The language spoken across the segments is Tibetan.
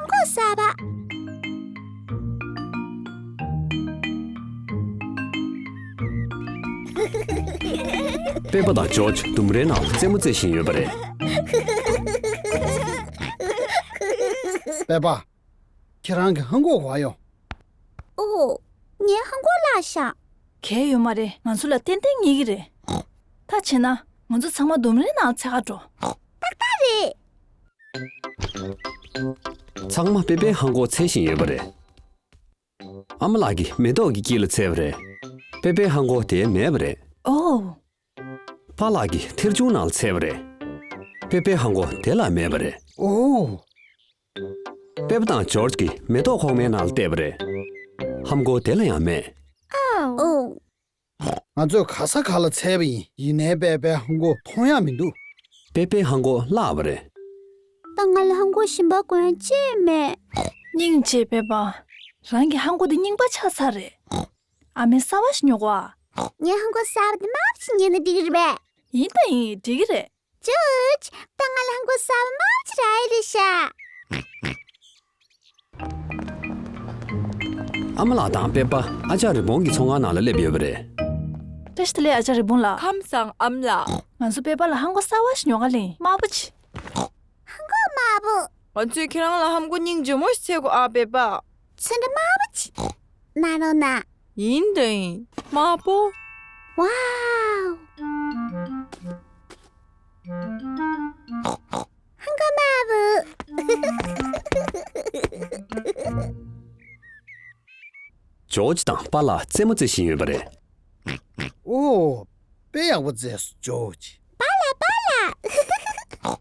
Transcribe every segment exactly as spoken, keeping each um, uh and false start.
ཧམ་གོག་གསར་པ། པེ་པ་དང་ཇོརྗ་ལྡུམ་རའི་ནང་ལ་རྩེད་མོ་རྩེ་བཞིན་ཡོད་པ་རེད། པེ་པ། ཁྱེད་རང་གི་ཧམ་གོག་ག་པར་ཡོད། ཨོ། ངའི་ཧམ་གོག་བརླགས་ཤག་གས་ཡོད་མ་རེད། ང་ཚོ་ལ་ཏན་ཏན་རྙེད་ཀྱི་རེད། ད་བྱས་ན་ང་ཚོ་ཚང་མ་ལྡུམ་རའི་ནང་འཚོལ་ག་འགྲོ། ཏག་ཏག་རེད། ཚང་མ་པེ་པེའི་ཧམ་གོག་འཚོལ་བཞིན་ཡོད་པ་རེད། ཨ་མ་ལགས་ཀྱིས་མེ་ཏོག་གི་དཀྱིལ་ལ་འཚོལ་བ་རེད། པེ་པེའི་ཧམ་གོག་དེ་མེད་པ་རེད། ཨོ། པཱ་ལགས་ཀྱིས་ཐེར་ཆུང་ནང་ལ་འཚོལ་བ་རེད། པེ་པེའི་ཧམ་གོག་དེ་ལ་མེད་པ་རེད། ཨོ། པེ་པ་དང་ཇོརྗ་གིས་མེ་ཏོག་ཁོག་མའི་ནང་ལ་བལྟས་པ་རེད། ཧམ་གོག་དེ་ལ་ཡང་མེད། ཨོ། ང་ཚོས་ག་ས་ག་ལ་འཚོལ་བ་ཡིན། ཡིན་ནའི་པེ་པེའི་ཧམ་གོག་མཐོང་ཡག་མི་འདུག་པེ་པེའི་ཧམ་གོག་བརླགས་པ་རེད། ད་ང་ལ་ཧམ་གོག་གཞན་པ་གོན་ཅི་མེད། སྙིང་རྗེ་པེ་པ། རང་གི་ཧམ་གོག་དེ་རྙིང་པ་ཆགས་ཚར་རེད། ཨ་མས་གསར་པ་ཞིག་ཉོ་དགོས་ཨ། ངའི་ཧམ་གོག་གསར་པ་དེ་དམར་པོ་ཞིག་ཉོས་ན་འགྲིག་གི་རེད་པས། ཡིན་ད་ཡིན། འགྲིག་གི་རེད། ཇོརྗ། ད་ང་ལ་ཧམ་གོག་གསར་པ་དམར་པོ་ཅིག་རག་ཡས་རེད་ཤག་ཨ་མ་ལགས་དང་པེ་པ་ཨ་ཅག་རི་བོང་གི་ཚོང་ཁང་ནང་ལ་སླེབས་ཡོད་པ་རེད། བཀྲ་ཤིས་བདེ་ལེགས་ཨ་ཅག་རི་བོང་ལགས། ཁམས་བཟང་ཨ་མ་ལགས། ང་ཚོ་པེ་པ་ལ་ཧམ་གོག་གསར་པ་ཞིག་ཉོ་ག་སླེབས་ཡིན། དམར་པོ་ཅིག་ཧམ་གོག་དམར་པོ། ང་ཚོས་ཁྱེད་རང་ལ་ཧམ་གོག་སྙིང་རྗེ་མོ་ཞིག་འཚོལ་དགོས་ཨ། པེ་པ། ཚོན་ཁྲ་དམར་པོ་ཅིག་གནང་རོགས་གནང་། ཡིན་དང་ཡིན། དམར་པོ། ཝའོ། ཧམ་གོག་དམར་པོ། ཇོརྗ་དང་པཱ་ལགས་རྩེད་མོ་རྩེ་བཞིན་ཡོད་པ་རེད། ཨོ། དཔེ་ཡག་པོ་རྩེས་སོང་ཇོརྗ། པཱ་ལགས་པཱ་ལགས།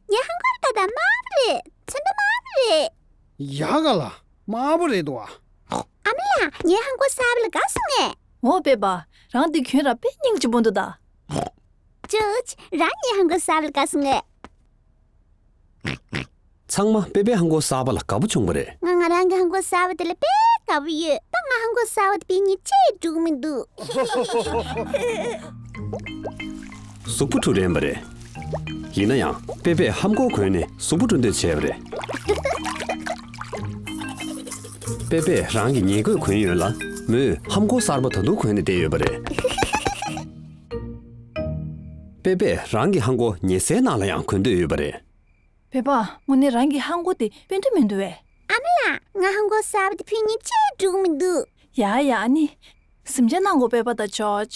ངའི་ཧམ་གོག་ད་ལྟ་དམར་པོ་རེད། ཚོན་ཁྲ་དམར་པོ་རེད། ཡག་ག་ལ། དམར་པོ་རེད་འདུག་ཨ། ཨ་མ་ལགས། ངའི་ཧམ་གོག་གསར་པ་ལ་དགའ་སོང་ངས། འོ་པེ་པ། རང་འདི་གྱོན་ར་དཔེ་སྙིང་རྗེ་པོ་འདུག་ད། ཇོརྗ། རང་ངའི་ཧམ་གོག་གསར་པ་ལ་དགའ་སོང་ངས། ཚང་མ་པེ་པེའི་ཧམ་གོག་གསར་པ་ལ་དགའ་པོ་བྱུང་བ་རེད། ང་ང་རང་གི་ཧམ་གོག་གསར་པ་དེ་ལ་དཔེ་དགའ་པོ་ཡོད། ད་ང་ཧམ་གོག་གསར་པ་དེ་དཔེ་ཉིད་ཆེས་འགྲོ་གི་མི་འདུག་གཟུགས་པོ་འཁྲུ་རན་པ་རེད། ཡིན་ན་ཡང་པེ་པེས་ཧམ་གོག་གོན་ནས་གཟུགས་པོ་འཁྲུ་འདོད་བྱས་པ་རེད། པེ་པེས་རང་གི་ཉལ་གོས་གོན་ཡོད་ལ། མོས་ཧམ་གོག་གསར་པ་ད་དུང་གོན་ནས་བསྡད་ཡོད་པ་རེད། པེ་པེས་རང་གི་ཧམ་གོག་ཉལ་སའི་ནང་ལ་ཡང་གོན་འདོད་ཡོད་པ་རེད། པེ་པ། དངོས་གནས་རང་གི་ཧམ་གོག་དེ་ཕན་ཐོགས་མི་འདུག་བས། ཨ་མ་ལགས། ང་ཧམ་གོག་གསར་པ་དེ་ཕུད་ཉིད་ཆེས་འགྲོ་གི་མི་འདུག་ཡ་ཡ། ཨ་ནི། གཟིམ་འཇག་གནང་གོ་པེ་པ་དང་ཇོརྗ།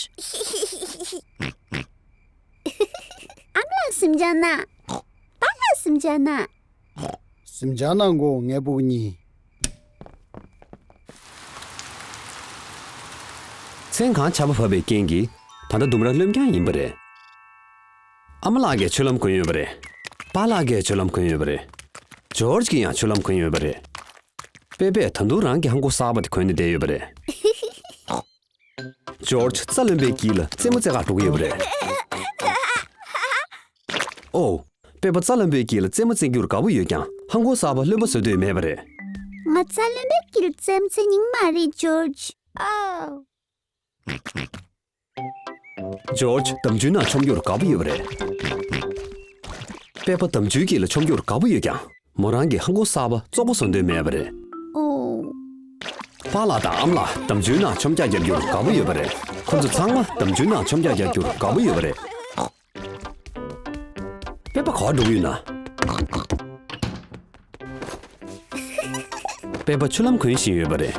ཨ་མ་ལགས་གཟིམ་འཇག་གནང་། པཱ་ལགས་གཟིམ་འཇག་གནང་། གཟིམ་འཇག་གནང་གོ་ངའི་ཕྲུ་གུ་གཉིས། མཚན་གང་ཆར་པ་བབས་པའི་རྐྱེན་གྱིས་ད་ལྟ་ལྡུམ་ར་རློན་རྐྱང་ཡིན་པ་རེད། ཨ་མ་ལགས་ཀྱིས་ཆུ་ལྷམ་གོན་ཡོད་པ་རེད། པཱ་ལགས་ཀྱིས་ཆུ་ལྷམ་གོན་ཡོད་པ་རེད། ཇོརྗ་གིས་ཡང་ཆུ་ལྷམ་གོན་ཡོད་པ་རེད། པེ་པེས་ད་དུང་རང་གི་ཧམ་གོག་གསར་པ་དེ་གོན་ནས་བསྡད་ཡོད་པ་རེད། ཇོརྗ་རྩྭ་རློན་པའི་དཀྱིལ་ལ་རྩེད་མོ་རྩེ་གར་འགྲོ་གི་ཡོད་པ་རེད། ཨོ། པེ་པ་རྩྭ་རློན་པའི་དཀྱིལ་ལ་རྩེད་མོ་རྩེ་རྒྱུར་དགའ་པོ་ཡོད་ཀྱང་ཧམ་གོག་གསར་པ་རློན་པ་བཟོ་འདོད་མེད་པ་རེད། ང་རྩྭ་རློན་པའི་དཀྱིལ་རྩེད་མོ་རྩེ་སྙིང་མ་རེད་ཇོརྗ། ཨོ། ཇོརྗ་འདམ་ཆུའི་ནང་མཆོང་རྒྱུར་དགའ་པོ་ཡོད་པ་རེད། པེ་པ་འདམ་ཆུའི་དཀྱིལ་ལ་མཆོང་རྒྱུར་དགའ་པོ་ཡོད་ཀྱང་མོ་རང་གི་ཧམ་གོག་གསར་པ་བཙོག་པ་བཟོ་འདོད་མེད་པ་རེད། ཨོ། པཱ་ལགས་དང་ཨ་མ་ལགས་འདམ་ཆུའི་ནང་མཆོང་རྒྱག་རྒྱག་རྒྱུར་དགའ་པོ་ཡོད་པ་རེད། ཁོ་ཚོ་ཚང་མ་འདམ་ཆུའི་ནང་མཆོང་རྒྱག་རྒྱག་རྒྱུར་དགའ་པོ་ཡོད་པ་རེད། པེ་པ་ག་པར་འགྲོ་གི་ཡོད་ན། པེ་པ་ཆུ་ལྷམ་གོན་བཞིན་ཡོད་པ་རེད།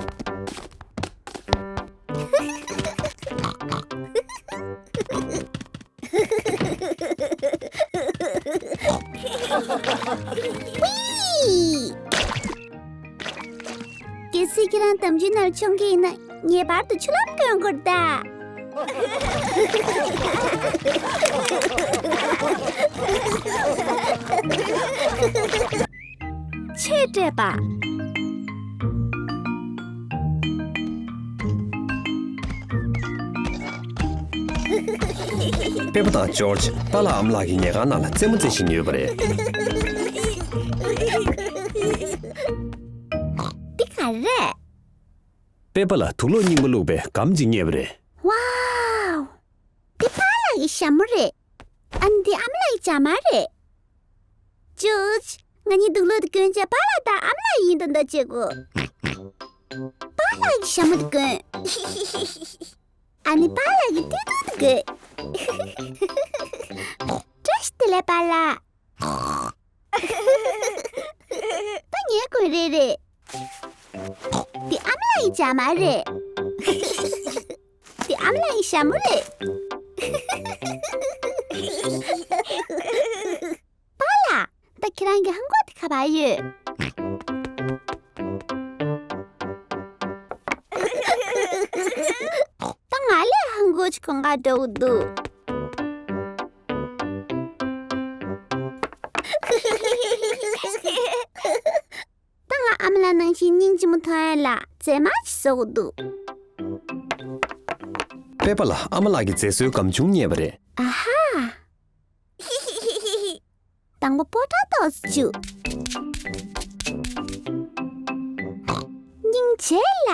གལ་སྲིད་ཁྱེད་རང་འདམ་ཆུའི་ནང་མཆོང་གི་ཡིན་ན་ངེས་པར་དུ་ཆུ་ལྷམ་གོན་དགོས་ད། ཆོས་སྤྲད་པ། པེ་པ་དང་ཇོརྗ་པཱ་ལགས་ཨ་མ་ལགས་ཀྱི་ཉལ་ཁང་ནང་ལ་རྩེད་མོ་རྩེ་བཞིན་ཡོད་པ་རེད། འདི་ག་རེད། པེ་པ་ལ་དུག་སློག་རྙིང་པ་བླུགས་པའི་སྒམ་ཅིག་རྙེད་པ་རེད། ཝའོ། འདི་པཱ་ལགས་ཀྱི་ཞྭ་མོ་རེད། ཨ་ནི་འདི་ཨ་མ་ལགས་ཀྱི་ཇ་མ་རེད། ཇོརྗ། ང་གཉིས་དུག་སློག་དེ་གྱོན་བྱས་པཱ་ལགས་དང་ཨ་མ་ ལ་ཡིན་དོ་འདོད་བྱེད་དགོས། པཱ་ལགས་ཀྱི་ཞྭ་མོ་དེ་གོན། ཨ་ནི་པཱ་ལགས་ཀྱི་སྟོད་ཐུང་དེ་གོན། བཀྲ་ཤིས་བདེ་ལེགས་པཱ་ལགས། ད་ངས་གོན་རེད་རེད། འདི་ཨ་མ་ལགས་ཀྱི་ཇ་མ་རེད། འདི་ཨ་མ་ལགས་ཀྱི་ཞྭ་མོ་རེད། པཱ་ལགས། ད་ཁྱེད་རང་གི་ཧང་གོག་དེ་ག་པར་ཡོད། ད་ང་ལས་ཧང་གོག་ཅིག་གོན་ག་འགྲོ་གི་འདུག་ད་ང་ཨ་མ་ལགས་ནང་བཞིན་སྙིང་རྗེ་མོ་མཐོང་ཡ་ལ་མཛེས་མ་ཅིག་བཟོ་གི་འདུག་པེ་པ་ལ་ཨ་མ་ལགས་ཀྱི་མཛེས་བཟོའི་སྒམ་ཆུང་རྙེད་པ་རེད། ཨ་ཧ། དང་པོ་སྤོ་ཊ་ཏོག་ཙམ་བྱུགས། སྙིང་རྗེ་ལ།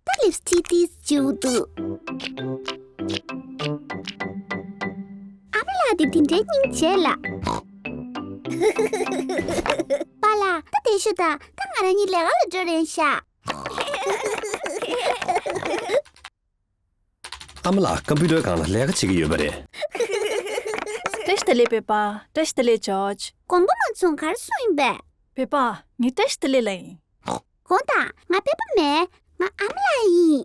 ད་ལིབ་སི་ཊིག་ཏིས་བྱུགས་འདུག་ཨ་མ་ལགས་འདི་དེ་འདྲའི་སྙིང་རྗེ་ལ། པཱ་ལགས། ད་དེ་ཤོད་ད། ད་ང་རང་གཉིས་ལས་ཀ་ལ་འགྲོ་རན་ཤག་ཨ་མ་ལགས་ཀམ་པུ་ཊར་སྒང་ལ་ལས་ཀ་བྱེད་ཀྱི་ཡོད་པ་རེད། བཀྲ་ཤིས་བདེ་ལེགས་པེ་པ། བཀྲ་ཤིས་བདེ་ལེགས་ཇོརྗ། དགོངས་པ་མ་ཚོམས། ག་རེ་གསུངས་ཡིན་པས། པེ་པ། ངས་བཀྲ་ཤིས་བདེ་ལེགས་ལབ་ཡིན། དགོངས་དག་ང་པེ་པ་མིན། ང་ཨ་མ་ལགས་ཡིན།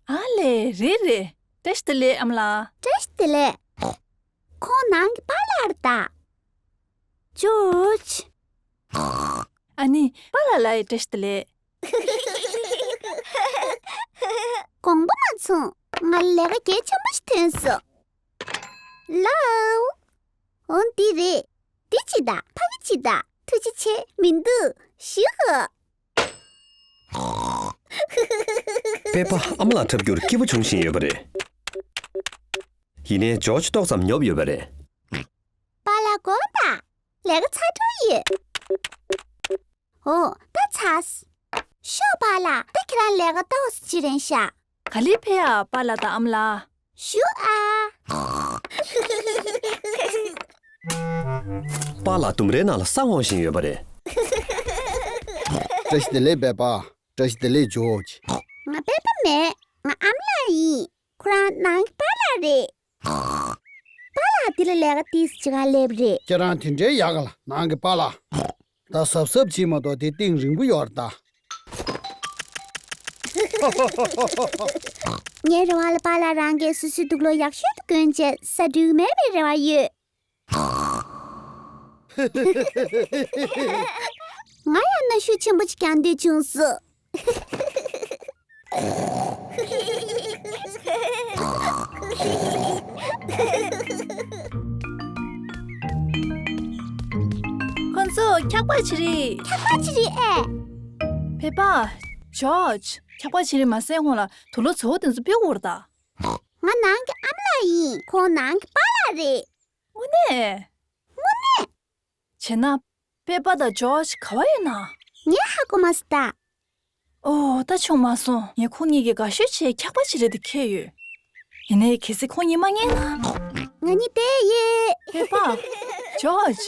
ཨ་ལས། རེད་རེད། བཀྲ་ཤིས་བདེ་ལེགས་ཨ་མ་ལགས། བཀྲ་ཤིས་བདེ་ལེགས། ཁོང་ནང་གི་པཱ་ལགས་རེད་ད། ཇོརྗ། ཨ་ནི་པཱ་ལགས་ལ་ཡང་བཀྲ་ཤིས་བདེ་ལེགས། དགོངས་པ་མ་ཚོམས། ང་ལ་ལས་ཀ་གལ་ཆེན་པོ་ཞིག་ཐོན་སོང་། ལའོ། འོ་འདི་རེད། འདི་གཅིག་དང་ཕ་གི་གཅིག་དང་། ཐུགས་རྗེ་ཆེ། མི་འདུག་ཞུ་ཧོ། པེ་པ་ཨ་མ་ལགས་འཁྲབ་རྒྱུར་སྐྱིད་པོ་བྱུང་བཞིན་ཡོད་པ་རེད། ཡིན་ནའི་ཇོརྗ་ཏོག་ཙམ་ཉོབ་ཡོད་པ་རེད། པཱ་ལགས་དགོངས་དག་ལས་ཀ་ཚར་འགྲོ་ཡོད། འོ། ད་ཚར། ཤོག་པཱ་ལགས། ད་ཁྱེད་རང་ལས་ཀ་ཏོག་ཙམ་བྱེད་རན་ཤག་ག་ལེར་ཕེབས་ཨ་པཱ་ལགས་དང་ཨ་མ་ལགས། ཞུ་ཨ། པཱ་ལགས་ལྡུམ་རའི་ནང་ལ་ས་སྔོག་བཞིན་ཡོད་པ་རེད། བཀྲ་ཤིས་བདེ་ལེགས་པེ་པ། བཀྲ་ཤིས་བདེ་ལེགས་ཇོརྗ། ང་པེ་པ་མིན། ང་ཨ་མ་ལགས་ཡིན། ཁོ་རང་ནང་གི་པཱ་ལགས་རེད། པཱ་ལགས་འདི་ལ་ལས་ཀ་ཏོག་ཙམ་བྱེད་ག་སླེབས་རེད། ཁྱེད་རང་དེ་འདྲའི་ཡག་ག་ལ་ནང་གི་པཱ་ལགས། ད་གཟབ་གཟབ་བྱེད་མ་གཏོགས་དེ་གཏིང་རིང་པོ་ཡོད་རེད་ད། ངའི་རེ་བ་ལ་པཱ་ལགས་རང་གིས་སོ་སོའི་དུག་ལོག་ཡག་ཤོས་དེ་གོན་བྱས་ཟ་འགྲིག་མེད་པའི་རེ་བ་ཡོད། ང་ཡང་གནའ་ཤུལ་ཆེན་པོ་ཅིག་རྒྱག་འདོད་བྱུང་སོང་། ཁོ་ཚོ་འཁྱག་པ་བྱེད་རེད། འཁྱག་པ་བྱེད་རེད་ཨེ། པེ་པ། ཇོརྗ། འཁྱག་པ་བྱེད་རེད་མ་ཟེར་སྔོན་ལ་དུག་ལོག་བཙོག་པ་དེ་ཚོ་སྤོ་དགོས་རེད་ད། ང་ནང་གི་ཨ་མ་ལགས་ཡིན། ཁོང་ནང་གི་པཱ་ལགས་རེད། དངོས་གནས། དངོས་གནས། བྱས་ན། པེ་པ་དང་ཇོརྗ་ག་པར་ཡོད་ན། ངས་ཧ་གོ་མ་སོང་ད། ཨོ། ད་བྱུང་མ་སོང་། ངས་ཁོང་གཉིས་ཀྱིས་དགའ་ཤོས་བྱས་འཁྱག་པ་བྱེད་རེད་དེ་ཁྱེར་ཡོད། ཡིན་ནའི་གལ་སྲིད་ཁོང་གཉིས་མ་ཉན་ན། ང་གཉིས་བསྡད་ཡོད། པེ་པ། ཇོརྗ།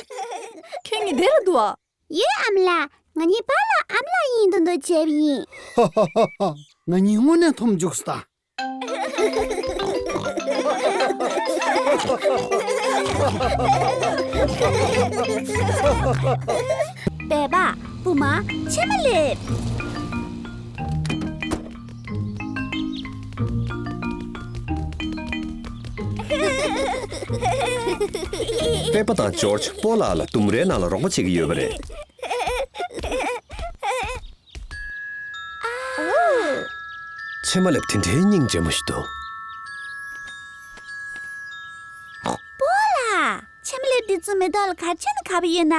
ཁྱེད་གཉིས་བསྡད་ལ་འདུག་ཨ། ཡོད་ཨ་མ་ལགས། ང་གཉིས་པཱ་ལགས་ཨ་མ་ལགས་ཡིན་མདོག་མདོག་བྱས་པ་ཡིན། ཧ་ཧ་ཧ་ཧ། ང་གཉིས་དངོས་གནས་འཐོམ་བཅུག་སོང་ད། སྦལ་པ། བུ་མ། ཕྱེ་མ་ལེབ། པེ་པ་དང་ཇོརྗ་སྤོ་ལགས་ལ་ལྡུམ་རའི་ནང་ལ་རོགས་པ་བྱེད་ཀྱི་ཡོད་པ་རེད། ཕྱེ་མ་ལེབ་དེ་འདྲའི་སྙིང་རྗེ་མོ་ཞིག་འདུག་སྤོ་ལགས། ཕྱེ་མ་ལེབ་འདི་ཚོ་མེ་ཏོག་ལ་ག་རེ་བྱས་ནས་ག་པར་ཡོད་ན།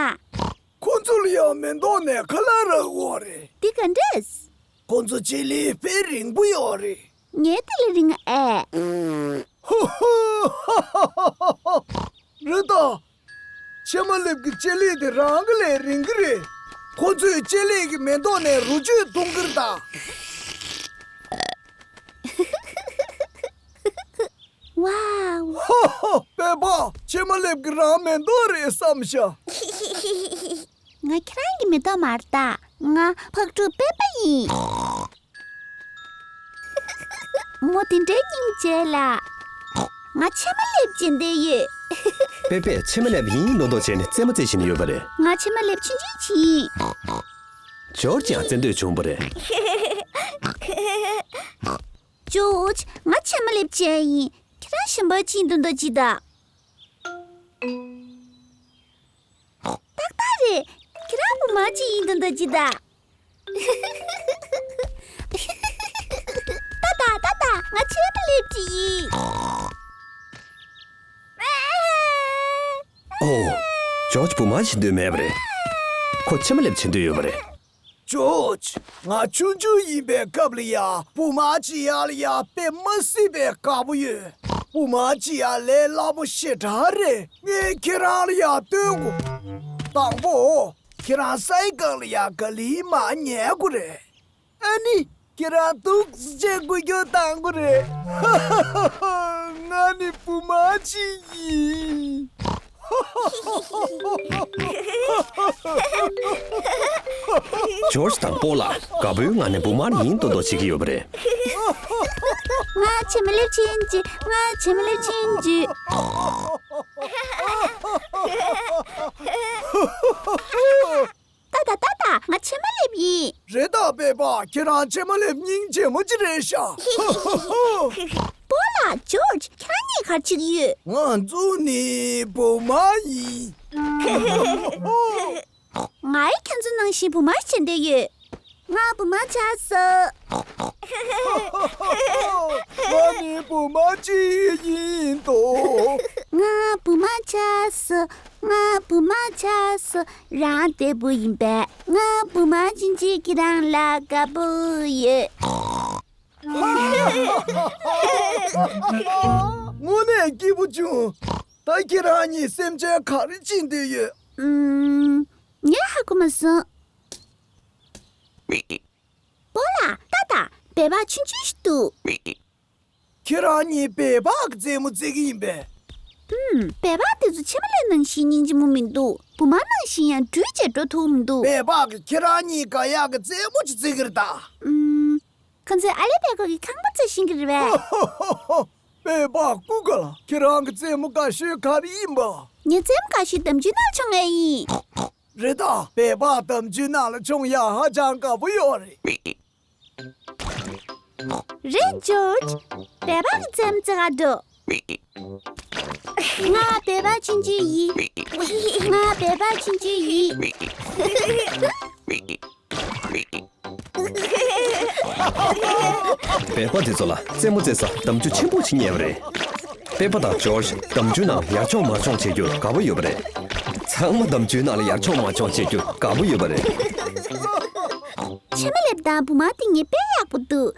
ཁོ་ཚོ་ལ་ཡང་མེ་ཏོག་ནས་ཁ་ལག་རག་ཡོད་རེད། འདི་ག་འདྲས། ཁོ་ཚོ་ལྕེ་ལེབ་དཔེ་རིང་པོ་ཡོད་རེད། ངའི་དེ་ལས་རིང་ཨེ། ཧུ་ཧུ། རེད་ད། ཕྱེ་མ་ལེབ་ཀྱི་ལྕེ་ལེབ་དེ་རང་གི་ལས་རིང་གི་རེད། ཁོ་ཚོས་ལྕེ་ལེབ་ཀྱི་མེ་ཏོག་ནས་རོ་བཅུད་འཐུང་གི་རེད་ད། ཝའོ། ཧོ་ཧོ། པེ་པ། ཕྱེ་མ་ལེབ་ཀྱི་རང་མེ་ཏོག་རེད་བསམ་ཤག་ང་ཁྱེད་རང་གི་མེ་ཏོག་མ་རེད་ད། ང་ཕག་ཕྲུག་པེ་པེ་ཡིན། མོ་དེ་འདྲའི་སྙིང་རྗེ་ལ། ང་ཕྱེ་མ་ལེབ་བྱེད་འདོད་ཡོད། པེ་པེ་ཕྱེ་མ་ལེབ་ཡིན་མདོག་མདོག་བྱས་ནས་རྩེད་མོ་རྩེ་བཞིན་ཡོད་པ་རེད། ང་ཕྱེ་མ་ལེབ་ཆུང་ཆུང་ཅིག་ཡིན། ཇོརྗ་ཡང་རྩེད་འདོད་བྱུང་བ་རེད། ཇོརྗ། ང་ཕྱེ་མ་ལེབ་བྱེད་ཡིན། ཁྱེད་རང་གཞན་པ་ཅིག་ཡིན་མདོག་མདོག་ཅིག་གདའ། ཏག་ཏག་རེད། ཁྱེད་རང་བུ་མ་ཅིག་ཡིན་མདོག་མདོག་ཅིག་གདའ། ཏག་ཏག་ཏག་ཏག་ང་ཕྱེ་མ་ལེབ་ཅིག་ཡིན། ཨོ། ཇོརྗ་བུ་མ་བྱེད་འདོད་མེད་པ་རེད། ཁོ་ཕྱེ་མ་ལེབ་བྱེད་འདོད་ཡོད་པ་རེད། ཇོརྗ། ང་ཆུང་ཆུང་ཡིན་པའི་སྐབས་ལ་ཡ་བུ་མ་བྱེད་ཡག་ལ་ཡ་དཔེ་མ་སྲིད་པའི་དགའ་པོ་ཡོད། བུ་མ་བྱེད་ཡག་ལས་སླ་པོ་ཞེ་དྲག་རེད། ངས་ཁྱེད་རང་ལ་ཡ་སྟོན་དགོས། དང་པོ། ཁྱེད་རང་སའི་སྒང་ལ་ཡ་ག་ལེར་མར་ཉལ་དགོས་རེད། ཨ་ནི། ཁྱེད་རང་འདུག་སེ་བྱས་འགུལ་སྐྱོད་གཏང་དགོས་རེད། ང་ནི་བུ་མ་ཅིག་ཡིན། ཇོརྗ་དང་པོ་ལགས་དགའ་པོའི་ངང་ནས་བུ་མ་ཡིན་མདོག་མདོག་བྱེད་ཀྱི་ཡོད་པ་རེད། ང་ཕྱེ་མ་ལེབ་ཆེན་གྱི། ང་ཕྱེ་མ་ལེབ་ཆེན་གྱི། ཏག་ཏག་ཏག་ཏག་ང་ཕྱེ་མ་ལེབ་ཡིན། རེད་ད་པེ་པེ་ཁྱེད་རང་ཕྱེ་མ་ལེབ་སྙིང་རྗེ་མོ་ཅིག་རེད་ཤག་པོ་ལགས་ཇོརྗ་ཁྱེད་རང་གཉིས་ག་རེ་བྱེད་ཀྱི་ཡོད། ང་ཚོ་ནི་བུ་མ་ཡིན། ངས་ཁྱེད་ཚོ་ནང་བཞིན་བུ་མ་བྱེད་འདོད་ཡོད། ང་བུ་མ་ཆགས་སོང་། ང་ནི་བུ་མ་ཅིག་ཡིན་ཏོ། ང་བུ་མ་ཆགས་སོང་། ང་བུ་མ་ཆགས་སོང་། རང་བདེ་པོ་ཡིན་པས། ང་བུ་མ་ཆུང་ཆུང་གི་རང་ལ་དགའ་པོ་ཡོད། དངོས་གནས་སྐྱིད་པོ་བྱུང་། ད་ཁྱེད་རང་གཉིས་སེམས་ཅན་ག་རེ་བྱེད་འདོད་ཡོད། ཨུམ། ངས་ཧ་གོ་མ་སོང་། པོ་ལགས་ཏག་ཏག་སྦལ་པ་ཆུང་ཆུང་ཞིག་འདུག་ཁྱེད་རང་གཉིས་སྦལ་པ་གི་རྩེད་མོ་རྩེ་གི་ཡིན་པས། ཨུམ། སྦལ་པ་དེ་ཚོ་ཕྱེ་མ་ལེབ་ནང་བཞིན་སྙིང་རྗེ་མོ་མི་འདུག་བུ་མ་ནང་བཞིན་ཡང་འགྲུལ་བྱེད་འགྲོ་ཐུབ་མི་འདུག་སྦལ་པ་གིས་ཁྱེད་རང་གཉིས་དགའ་ཡག་གི་རྩེད་མོ་ཅིག་རྩེ་གི་རེད་ད། ཨུམ། ཁོ་ཚོས་ཨ་ལེ་སྦལ་ཀོ་གི་ཁང་པ་རྩེ་བཞིན་གི་རེད་པས། སྦལ་པ་ཀུ་ཀ་ལགས་ཁྱེད་རང་གི་རྩེད་མོ་དགའ་ཤོས་ག་རེ་ཡིན་པ། ངའི་རྩེད་མོ་དགའ་ཤོས་འདམ་ཆུའི་ནང་ལ་མཆོང་ཡག་ཡིན། རེད་ད། སྦལ་པ་འདམ་ཆུའི་ནང་ལ་མཆོང་ཡག་ཧ་ཅང་དགའ་པོ་ཡོད་རེད། རེད་ཇོརྗ། སྦལ་པ་གི་རྩེད་མོ་རྩེ་ག་འགྲོ། ང་སྦལ་པ་ཆུང་ཆུང་ཡིན། ང་སྦལ་པ་ཆུང་ཆུང་ཡིན། སྦལ་པ་དེ་ཚོ་ལ་རྩེད་མོ་རྩེ་ས་འདམ་ཆུ་ཆེན་པོ་ཞིག་རྙེད་པ་རེད། པེ་པེ་དང་ཇོརྗ་འདམ་ཆུའི་ནང་ཡར་མཆོང་མར་མཆོང་བྱེད་རྒྱུར་དགའ་པོ་ཡོད་པ་རེད། ཚང་མ་འདམ་ཆུའི་ནང་ལ་ཡར་མཆོང་མར་མཆོང་བྱེད་རྒྱུར་དགའ་པོ་ཡོད་པ་རེད། ཕྱེ་མ་ལེབ་དང་བུ་མ་དེ་གཉིས་དཔེ་ཡག་པོ་འདུག་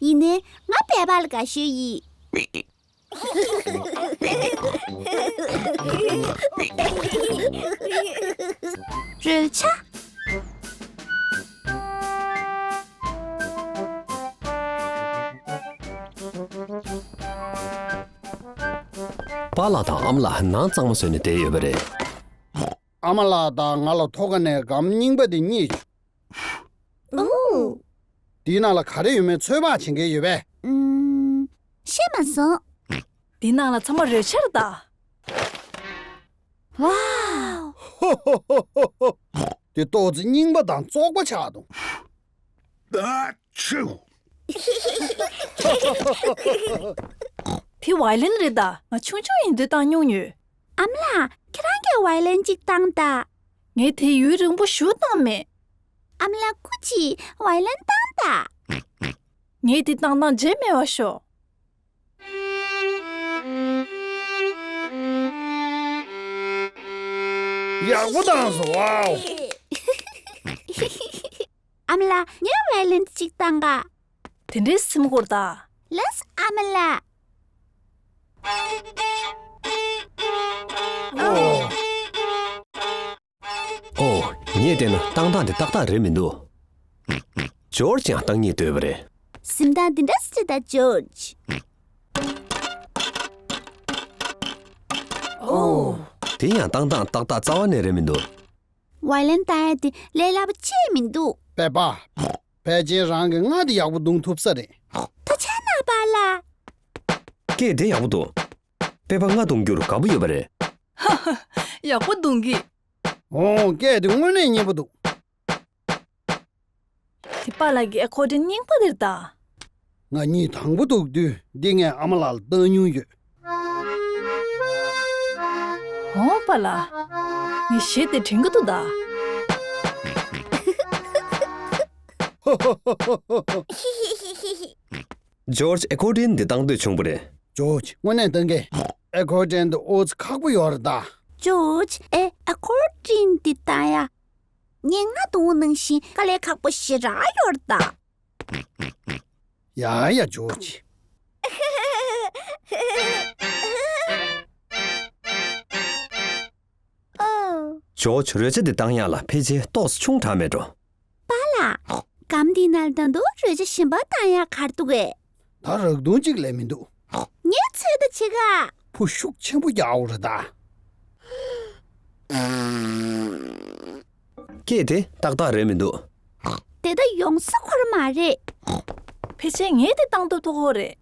ཡིན་ནའི་ང་སྦལ་པ་ལ་དགའ་ཤོས་ཡིན། རོལ་ཆ། པཱ་ལགས་དང་ཨ་མ་ལགས་ནང་གཙང་མ་བཟོས་ནས་བསྡད་ཡོད་པ་རེད། ཨ་མ་ལགས་དང་ང་ལ་ཐོག་ཁ་ནས་སྒམ་རྙིང་པ་དེ་གཉིས་བྱུང་། ཨོ། དེའི་ནང་ལ་ག་རེ་ཡོད་མེད་ཚོད་དཔག་བྱེད་མཁན་ཡོད་པས། ཨུམ། ཤེས་མ་སོང་། དེའི་ནང་ལ་ཚང་མ་རོལ་ཆ་རེད་ད། ཝའོ། དེ་ཏོག་ཙེ་རྙིང་པ་དང་བཙོག་པ་ཆགས་འདུག་ཨ་ཆུ། དེ་ཝའི་ལིན་རེད་ད། ང་ཆུང་ཆུང་ཡིན་དུས་བཏང་མྱོང་ཡོད། ཨ་མ་ལགས་ཁྱེད་རང་གིས་ཝའི་ལིན་གཅིག་བཏང་དང་། ངས་དེ་ཡུན་རིང་པོ་ཞིག་བཏང་མེད། ཨ་མ་ལགས་སྐུ་མཁྱེན་ཝའི་ལིན་བཏང་དང་། ངས་དེ་བཏང་སྟངས་བརྗེད་མེད་པ་ཤོག་ཡག་པོ་བཏང་སོང་། ཝའོ། ཨ་མ་ལགས་ངས་ཝའི་ལིན་གཅིག་བཏང་ག་དེ་འདྲའི་སེམས་ཁུར་ད། ལགས་ཨ་མ་ལགས། ཨོ། ཨོ། ངས་བལྟས་ན་བཏང་སྟངས་དེ་ཏག་ཏག་རེད་མི་འདུག་ཇོརྗ་ཡང་བཏང་སྙིང་འདོད་པ་རེད། གཟིམ་སྟངས་འདི་འདྲ་སེ་ད་ཇོརྗ། ཨོ། དེ་ཡང་བཏང་སྟངས་ཏག་ཏག་རྩ་བ་ནས་རེད་མི་འདུག་ཝའི་ལིན་བཏང་ཡ་དེ་ལས་སླ་པོ་ཅིག་མི་འདུག་པེ་པ། ཕལ་ཆེར་རང་གི་རྔ་དེ་ཡག་པོ་བརྡུང་ཐུབ་ས་རེད། ད་ཆ་ན་པཱ་ལགས། སྐད་དེ་ཡག་པོ་འདུག་པེ་པ་རྔ་བརྡུང་རྒྱུར་དགའ་པོ་ཡོད་པ་རེད། ཡག་པོ་བརྡུང་གི། ཨོ། སྐད་དེ་དངོས་གནས་སྙན་པོ་འདུག་དེ་པཱ་ལགས་ཀྱི་ཨེ་ཁོར་ཌིན་རྙིང་པ་དེ་རེད་ད། ང་གཉིས་དང་པོ་ཐུག་དུས་འདི་ངས་ཨ་མ་ལགས་ལ་བཏང་མྱོང་ཡོད། ཨོ་པཱ་ལགས། ངས་གཞས་དེ་དྲན་གྱི་འདུག་ད། ཇོརྗ་ཨེ་ཁོར་ཌིན་འདི་བཏང་འདོད་བྱུང་བ་རེད། ཇོརྗ་དངོས་གནས་བཏང་གི། ཨེ་ཁོར་ཌིན་འདི་ཨོ་ཙི་ཁག་པོ་ཡོད་རེད་ད། ཇོརྗ་ཨེ་ཨེ་ཁོར་ཌིན་འདི་བཏང་ཡ། ངས་རྔ་བརྡུང་ནང་བཞིན་དཀའ་ལས་ཁག་པོ་ཞེ་དྲག་ཡོད་རེད་ད། ཡ་ཡ་ཇོརྗ། ཨོ། ཇོརྗ་རོལ་ཆ་འདི་བཏང་ཡག་ལ་ཕལ་ཆེར་ཏོག་ཙམ་ཆུང་དྲགས་མེད་འགྲོ། པཱ་ལགས། སྒམ་འདི་ནང་ད་དུང་རོལ་ཆ་གཞན་པ་བཏང་ཡག་ག་རེ་འདུག་གས། ད་རག་དུང་གཅིག་ལས་མི་འདུག་ངས་ཚོད་ལྟ་བྱེད་ག་བུ་ཤུགས་ཆེན་པོ་རྒྱག་འོ་རེད་ད། སྐད་དེ་ཏག་ཏག་རེད་མི་འདུག་དེ་ད་ཡོང་ས་ཁོ་ར་མ་རེད། ཕལ་ཆེར་ངས་དེ་བཏང་ཐུབ་ཐུབ་ཁོ་རེད།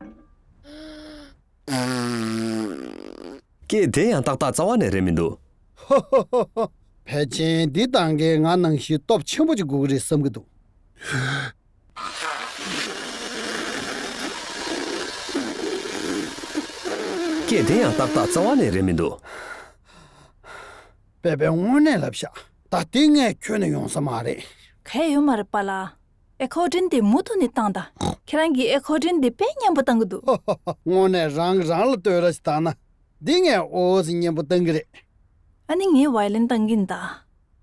སྐད་དེ་ཡང་ཏག་ཏག་རྩ་བ་ནས་རེད་མི་འདུག་ཕལ་ཆེར་འདི་བཏང་མཁན་ང་ནང་བཞིན་སྟོབས་ཆེན་པོ་ཅིག་དགོས་ཀྱི་རེད་བསམ་གྱི་འདུག་སྐད་དེ་ཡང་ཏག་ཏག་རྩ་བ་ནས་རེད་མི་འདུག་པེ་པེ་དངོས་གནས་ལབ་ཤག་ད་དེ་ངས་ཁྱོན་ནས་ཡོང་ས་མ་རེད། གལ་ཡོད་མ་རེད་པཱ་ལགས། ཨེ་ཁོར་ཌིན་དེ་མུ་མཐུད་ནས་བཏང་དང་། ཁྱེད་རང་གིས་ཨེ་ཁོར་ཌིན་དེ་དཔེ་སྙན་པོ་བཏང་གི་འདུག་དངོས་གནས་རང་རང་ལ་བསྟོད་ར་ཞིག་བཏང་ན། འདི་ངས་ཨོ་ཙི་སྙན་པོ་བཏང་གི་རེད། ཨ་ནི་ངས་ཝའི་ལིན་བཏང་གིན་ད།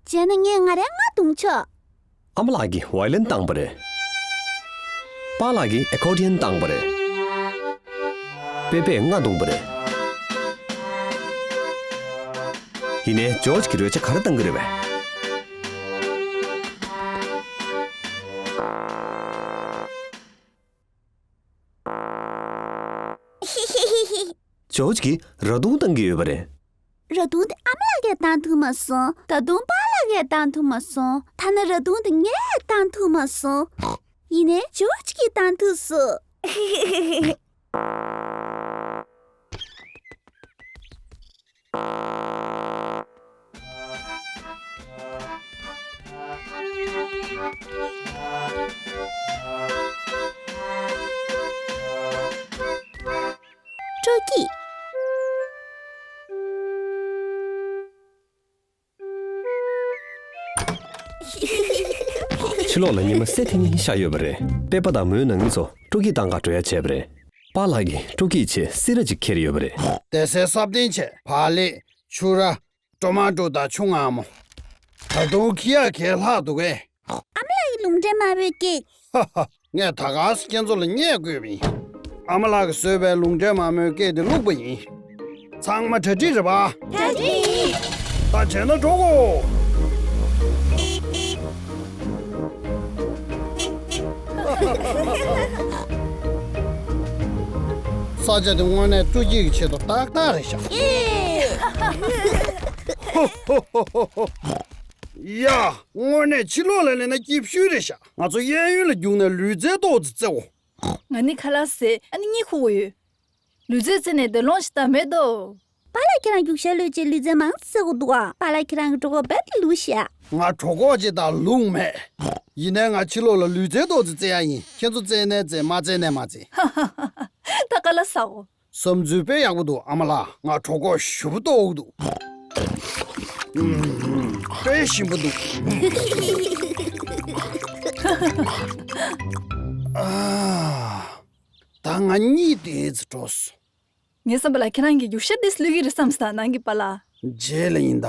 བྱས་ན་ངས་ང་རའི་རྔ་བརྡུང་ཆོག་ཨ་མ་ལགས་ཀྱིས་ཝའི་ལིན་བཏང་པ་རེད། པཱ་ལགས་ཀྱིས་ཨེ་ཁོར་ཌི་ཡན་བཏང་པ་རེད། པེ་པེས་རྔ་བརྡུངས་པ་རེད། ཡིན་ནའི་ཇོརྗ་གིས་རོལ་ཆ་ག་རེ་བཏང་གི་རེད་པས། ཇོརྗ་གིས་ར་དུང་བཏང་གི་ཡོད་པ་རེད། ར་དུང་དེ་ཨ་མ་ལགས་ཀྱིས་བཏང་ཐུབ་མ་སོང་། ད་དུང་པཱ་ལགས་ཀྱིས་བཏང་ཐུབ་མ་སོང་། ཐ་ན་ར་དུང་དེ་ངས་བཏང་ཐུབ་མ་སོང་། ཡིན་ནའི་ཇོརྗ་གིས་བཏང་ཐུབ་སོང་། སྤྲོ་སྐྱིད། ཕྱི་ལོགས་ལ་ཉི་མ་གསལ་ཐིང་ཐིང་ཤར་ཡོད་པ་རེད། པེ་པ་དང་མོའི་ནང་མི་ཚོ་སྤྲོ་སྐྱིད་བཏང་ག་འགྲོ་ཡ་བྱས་པ་རེད། པཱ་ལགས་ཀྱིས་སྤྲོ་སྐྱིད་ཆེད་སི་ར་ཅིག་ཁྱེར་ཡོད་པ་རེད། དེ་སའི་སྲབ་ཐེངས་ཆེ་བག་ལེབ། ཕྱུར་ར། ཊོ་མ་ཊོ་དང་ཆུ་མངར་མོ། ད་དུང་ཁྱི་ཡག་གས་ལྷག་འདུག་གས། ཨ་མ་ལགས་ཀྱི་ལུང་འདྲེན་མ་བོས་ཀྱིས། ཧ་ཧ། ངས་ད་ག་སེ་ཁྱེད་ཚོ་ལ་བརྙས་བསྐུལ་བ་ཡིན། ཨ་མ་ལགས་ཀྱིས་བཟོས་པའི་ལུང་འདྲེན་མ་མོའི་སྐད་དེ་བླུགས་པ་ཡིན། ཚང་མ་གྲ་སྒྲིག་རེད་པ། གྲ་སྒྲིག་ཡིན། ད་བྱས་ན་འགྲོ་གོ། ས་ཆ་དེ་དངོས་གནས་སྤྲོ་སྐྱིད་ཀྱི་ཆེད་དུ་ཏག་ཏག་རེད་ཤག་ཡ། དངོས་གནས་ཕྱི་ལོགས་ལ་སླེབས་ན་སྐྱིད་ཤོས་རེད་ཤག་ང་ཚོ་གཡས་གཡོན་ལ་རྒྱུགས་ནས་ལུས་རྩལ་ཏོག་ཙམ་རྩེའོ། ང་ནི་ཁ་ལག་ཟས་ཨ་ནི་གཉིད་ཁུག་གི་ཡོད། ལུས་རྩལ་རྩེ་ནས་བདེ་ལོང་ཞིག་ད་མེད་དོ། པཱ་ལགས་ཁྱེད་རང་རྒྱུགས་ཤར་ལོས་བྱེད་ལུས་རྩལ་མང་ཙམ་རྩེ་དགོས་འདུག་ཨ། པཱ་ལགས་ཁྱེད་རང་གི་གྲོད་ཁོག་རྦད་དེ་ལུས་ཤག་ང་གྲོད་ཁོག་ཅིག་དང་ལུང་མེད། ཡིན་ནའི་ང་ཕྱི་ལོགས་ལ་ལུས་རྩལ་ཏོག་ཙམ་རྩེ་ཡ་ཡིན། ཁྱེད་ཚོ་རྩེ་ནའི་རྩེ་མ་རྩེ་ནའི་མ་རྩེ། ད་ཀ་ལ་ཟ་གོ། བསམ་ཚུལ་དཔེ་ཡག་པོ་འདུག་ཨ་མ་ལགས། ང་གྲོད་ཁོག་ཞེ་པོ་ལྟོགས་འདུག་དཔེ་ཞིམ་པོ་འདུག་ཨ། ད་ང་གཉིད་ཏོག་ཙམ་བྲོ་སོང་། ངའི་བསམ་པ་ལ་ཁྱེད་རང་གིས་རྒྱུགས་ཤར་འདི་བླུག་གི་རེད་བསམ་སོང་། ནང་གི་པཱ་ལགས། རྗེས་ལ་ཡིན་ད།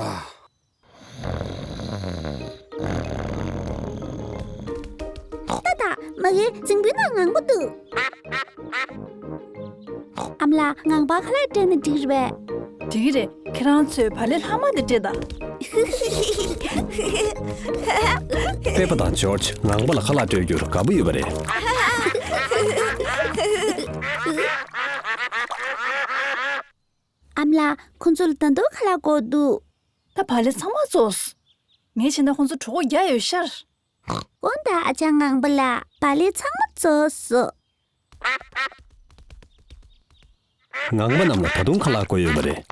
ཏག་ཏག་མ་གིའི་རྫིང་བུའི་ནང་ངང་པོ་འདུག་ཨ་མ་ལགས། ངང་པ་ཁ་ལག་སྤྲད་ན་འགྲིག་རེད་པས། འགྲིག་གི་རེད། ཁྱེད་རང་ཚོས་བག་ལེབ་ལྷག་མ་དེ་སྤྲད་དང་། པེ་པ་དང་ཇོརྗ་ངང་པ་ལ་ཁ་ལག་སྤྲད་རྒྱུར་དགའ་པོ་ཡོད་པ་རེད། ཨ་མ་ལགས། ཁོ་ཚོ་ལ་ད་དུང་ཁ་ལག་དགོས་འདུག་ད་བག་ལེབ་ཚང་མ་རྫོགས། ངས་བྱས་ན་ཁོང་ཚོ་གྲོད་ཁོག་རྒྱགས་ཡོད་ཤག། འོ་ད་ཨ་ཅག་ངང་པ་ལགས། བག་ལེབ་ཚང་མ་རྫོགས་སོང་། ངང་པ་རྣམས་ལ་ད་དུང་ཁ་ལག་དགོས་ཡོད་པ་རེད།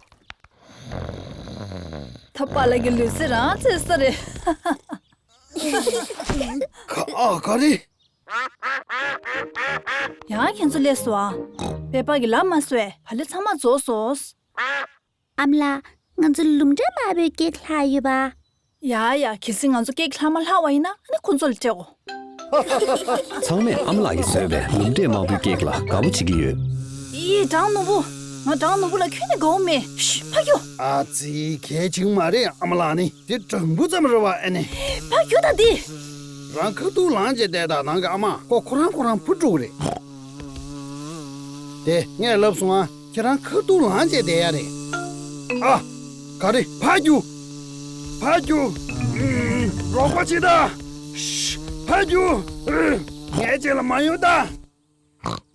ད་པཱ་ལགས་ཀྱི་ལུས་རྩལ་རང་རྩེད་ས་རེད། ག་ཨ་ག་རེ། ཡང་ཁྱེད་ཚོ་སླེབས་སོང་ཨ། པེ་པཱ་གིས་ལབ་མ་སོང་བས། བག་ལེབ་ཚང་མ་རྫོགས་སོང་། ཨ་མ་ལགས། ང་ཚོ་ལུང་འདྲེན་མ་བོའི་ཀེག་ལྷག་ཡོད་པ། ཡ་ཡ། གལ་སྲིད་ང་ཚོ་ཀེག་ལྷག་མ་ལྷག་པ་ཡིན་ན། ཨ་ནི་ཁོ་ཚོ་ལ་སྤྲད་གོ། ཚང་མས་ཨ་མ་ལགས་ཀྱིས་བཟོས་པའི་ལུང་འདྲེན་མ་བོའི་ཀེག་ལ་དགའ་པོ་བྱེད་ཀྱི་ཡོད། ཡེ་སྦྲང་ནོར་བུ། ང་སྦྲང་ནོར་བུ་ལ་ཁྱོན་ནས་དགའ་པོ་མེད། ཤི། ཕར་རྒྱུགས། ཨ་ཙི། གལ་ཆེན་མ་རེད། ཨ་མ་ལགས་ནི་དེ་སྦྲང་བུ་ཙམ་རེད་པ། ཨ་ནི། ཕར་རྒྱུགས་དང་དེ། རང་ཁ་ཐུག་ལངས་བྱས་བསྡད་དང་། ནང་གི་ཨ་མ་ཁོ་ཁོ་རང་ཁོ་རང་འཕུར་འགྲོ་གི་རེད། དེ་ངས་ལབ་སོང་ཨ། ཁྱེད་རང་ཁ་ཐུག་ལངས་བྱས་བསྡད་ཡ་རེད། ཨ། ག་རེ། ཕར་རྒྱུགས། ཕར་རྒྱུགས། ཨུམ། རོགས་པ་བྱེད་དང་། ཤི། ཕར་རྒྱུགས། ངའི་རྗེས་ལ་མ་ཡོང་དང་།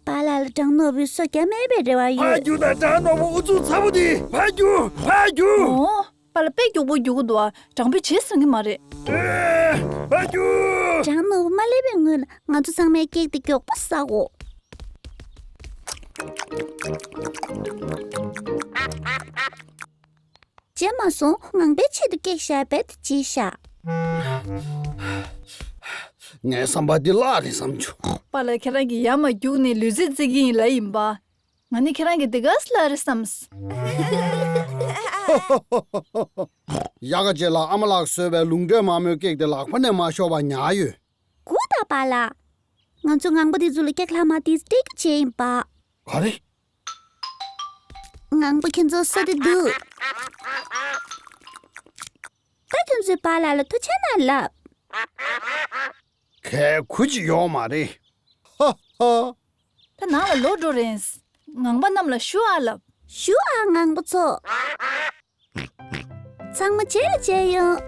པཱ་ལགས་ལ་སྦྲང་ནོར་བུའི་སོ་རྒྱག་མེད་པའི་རེ་བ་ཕར་ཡོད། རྒྱུགས་དང་། སྦྲང་ནོར་བུ་ཨུ་ཚུགས་ཚ་པོ་དེ། ཕར་རྒྱུགས། ཕར་རྒྱུགས། འོ། པཱ་ལགས་དཔེ་མགྱོགས་པོ་རྒྱུག་གི་འདུག་ཨ། སྦྲང་བུས་བྱས་ཟིན་གྱི་མ་རེད། ཨེ། ཕར་རྒྱུགས། སྦྲང་ནོར་བུ་མ་སླེབས་པའི་སྔོན་ལ་ང་ཚོ་ཚང་མས་ཀེག་དེ་མགྱོགས་པོ་ཟ་དགོས། བྱས་མ་སོང་། ངང་པའི་ཆེད་དུ་ཀེག་བཞག་པས་དེ་བྱས་ཤག། ངའི་བསམ་པར་འདི་གླགས་རེད་བསམ་བྱུང་། པཱ་ལགས་ཁྱེད་རང་གིས་ཡར་མར་རྒྱུགས་ནས་ལུས་རྩལ་རྩེད་ཀྱི་ཡིན་ལབ་ཡིན་པ། ང་ནི་ཁྱེད་རང་གིས་འདི་ག་ཙམ་གླགས་རེད་བསམས། དབྱར་ཁ་ཅིག་ལ་ཨ་མ་ལགས་བཟོས་པའི་ལུང་འདྲེན་མ་མོའི་ཀེག་དེ་ལག་པ་ནས་མ་ཤོར་བ་ཉར་ཡོད། སྒུག་དང་པཱ་ལགས། ང་ཚོ་ངང་པ་འདི་ཚོ་ལ་ཀེག་ལྷག་མ་དེ་སྤྲད་རྒྱུ་བྱས་ཡིན་པ། ག་རེ། ངང་པ་ཁྱེད་ཚོ་ས་དེ་འདུག། ད་ཁྱེད་ཚོས་པཱ་ལགས་ལ་ཐུགས་རྗེ་ཆེ་ལབ། གལ་ཁུར་ཅིག་ཡོད་མ་རེད། ཧ་ཧ། ད་ནང་ལ་ལོག་འགྲོ་རན། ངང་པ་རྣམས་ལ་ཞུ་ཨ་ལབ། ཞུ་ཨ་ངང་པ་ཚོ། ཚང་མ་རྗེས་ལ་མཇལ་ཡོང་།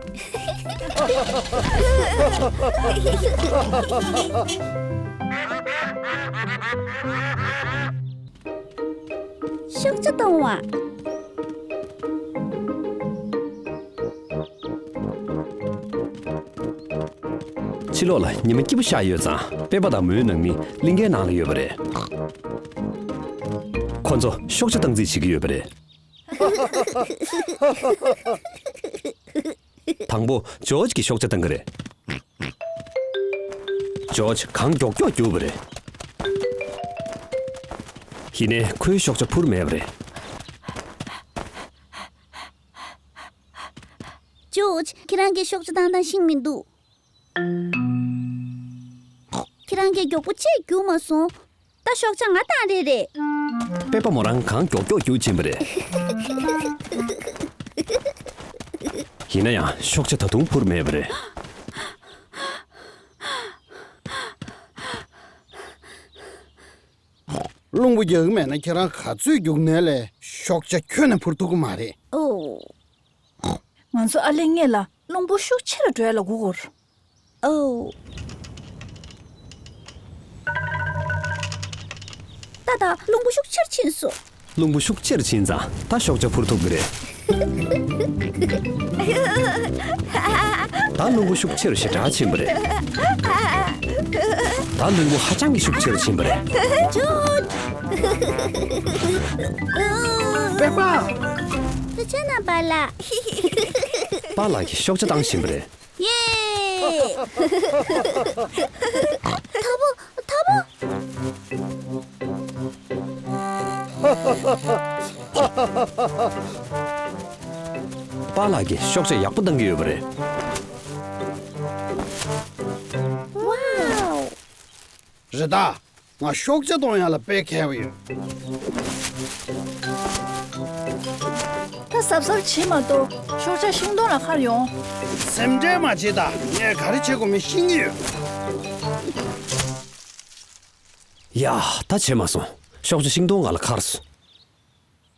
ཤོག་བྱ་གཏོང་བ། ཕྱི་ལོགས་ལ་ཉི་མ་སྐྱིད་པོ་ཤར་ཡོད་ཙང་། པེ་པཱ་དང་མོའི་ནང་མི་གླིང་གའི་ནང་ལ་ཡོད་པ་རེད། ཁོ་ཚོ་ཤོག་བྱ་བཏང་རྩིས་བྱེད་ཀྱི་ཡོད་པ་རེད། དང་པོ་ཇོརྗ་གིས་ཤོག་བྱ་བཏང་གི་རེད། ཇོརྗ་གང་མགྱོགས་མགྱོགས་རྒྱུགས་པ་རེད། ཡིན་ནའི་ཁོའི་ཤོག་བྱ་འཕུར་མེད་པ་རེད། ཇོརྗ། ཁྱེད་རང་གིས་ཤོག་བྱ་བཏང་སྟངས་ཤེས་མི་འདུག། ཁྱེད་རང་གིས་མགྱོགས་པོ་ཅིག་རྒྱུགས་མ་སོང་། ད་ཤོག་བྱ་ང་བཏང་རེད་རེད། པེ་པཱ་མོ་རང་གང་མགྱོགས་མགྱོགས་རྒྱུགས་ཕྱིན་པ་རེད། ཡིན་ན་ཡང་ཤོག་བྱ་ད་དུང་འཕུར་མེད་པ་རེད། རླུང་བུ་རྒྱག་གི་མེད་ན་ཁྱེད་རང་ག་ཚོད་རྒྱུགས་ནའི་ལས་ཤོག་བྱ་ཁྱོན་ནས་འཕུར་ཐུབ་ཀྱི་མ་རེད། ཨོ། ང་ཚོ་ཨ་ལེ་སྔོན་ལ་རླུང་བུ་ཤུགས་ཆེ་རུ་འགྲོ་ཡ་ལ་སྒུག་དགོས། ཨོ། ད་ད་རླུང་བུ་ཤུགས་ཆེར་ཕྱིན་སོང་། རླུང་བུ་ཤུགས་ཆེར་ཕྱིན་ཙང་ད་ཤོག་བྱ་འཕུར་ཐུབ་ཀྱི་རེད། ད་རླུང་བུ་ཤུགས་ཆེ་རུ་ཞེ་དྲག་ཕྱིན་པ་རེད། ད་རླུང་བུ་ཧ་ཅང་གི་ཤུགས་ཆེ་རུ་ཕྱིན་པ་རེད། པེ་པཱ། ཐུགས་རྗེ་གནང་པཱ་ལགས། པཱ་ལགས་ཀྱིས་ཤོག་བྱ་བཏང་བཞིན་པ་རེད། ཡེ། ཐ་བོ། ཐ་བོ། པཱ་ལགས་ཀྱིས་ཤོག་བྱ་ཡག་པོ་བཏང་གི་ཡོད་པ་རེད། ཝའོ། རེད་ད། ང་ཤོག་བྱ་གཏོང་ཡག་ལ་དཔེ་མཁས་པོ་ཡོད། ད་གཟབ་གཟབ་བྱེད་མ་གཏོགས་ཤོག་བྱ་ཤིང་སྡོང་ལ་འཁར་ཡོང་། སེམས་ཁྲལ་མ་བྱེད་ད། ངས་ག་རེ་བྱེད་དགོས་མིན་ཤེས་ཀྱི་ཡོད། ཡ། ད་བྱེད་མ་སོང་། ཤོག་བྱ་ཤིང་སྡོང་ལ་འཁར་སོང་།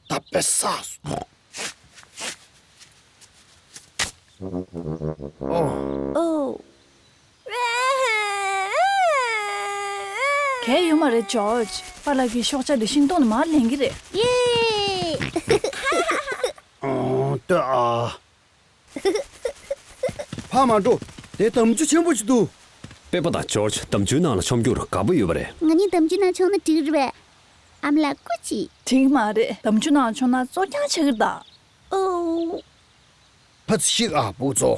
ད་དཔེ་བསགས་སོང་། ཨོ། ཨོ། གལ་ཡོད་མ་རེད་ཇོརྗ། པཱ་ལགས་ཀྱིས་ཤོག་བྱ་འདི་ཤིང་སྡོང་ནས་མར་ལེན་གྱི་རེད། ཡེ། ཨོ། ལྟོས་ཨ། ཨ་མ་འགྲོ། དེ་འདམ་ཆུ་ཆེན་པོ་ཞིག་འདུག། པེ་པ་དང་ཇོརྗ་འདམ་ཆུའི་ནང་ལ་མཆོང་རྒྱུར་དགའ་པོ་ཡོད་པ་རེད། ང་གཉིས་འདམ་ཆུའི་ནང་མཆོང་ན་འགྲིག་རེད་པས། ཨ་མ་ལགས་སྐུ་མཁྱེན། འགྲིག་མ་རེད། འདམ་ཆུའི་ནང་མཆོང་ན་བཙོག་རྐྱང་ཆགས་ཀྱི་རེད་ད། ཨོ། ཕ་ཚི་ཤིག་ཨ་བུ་ཚོ།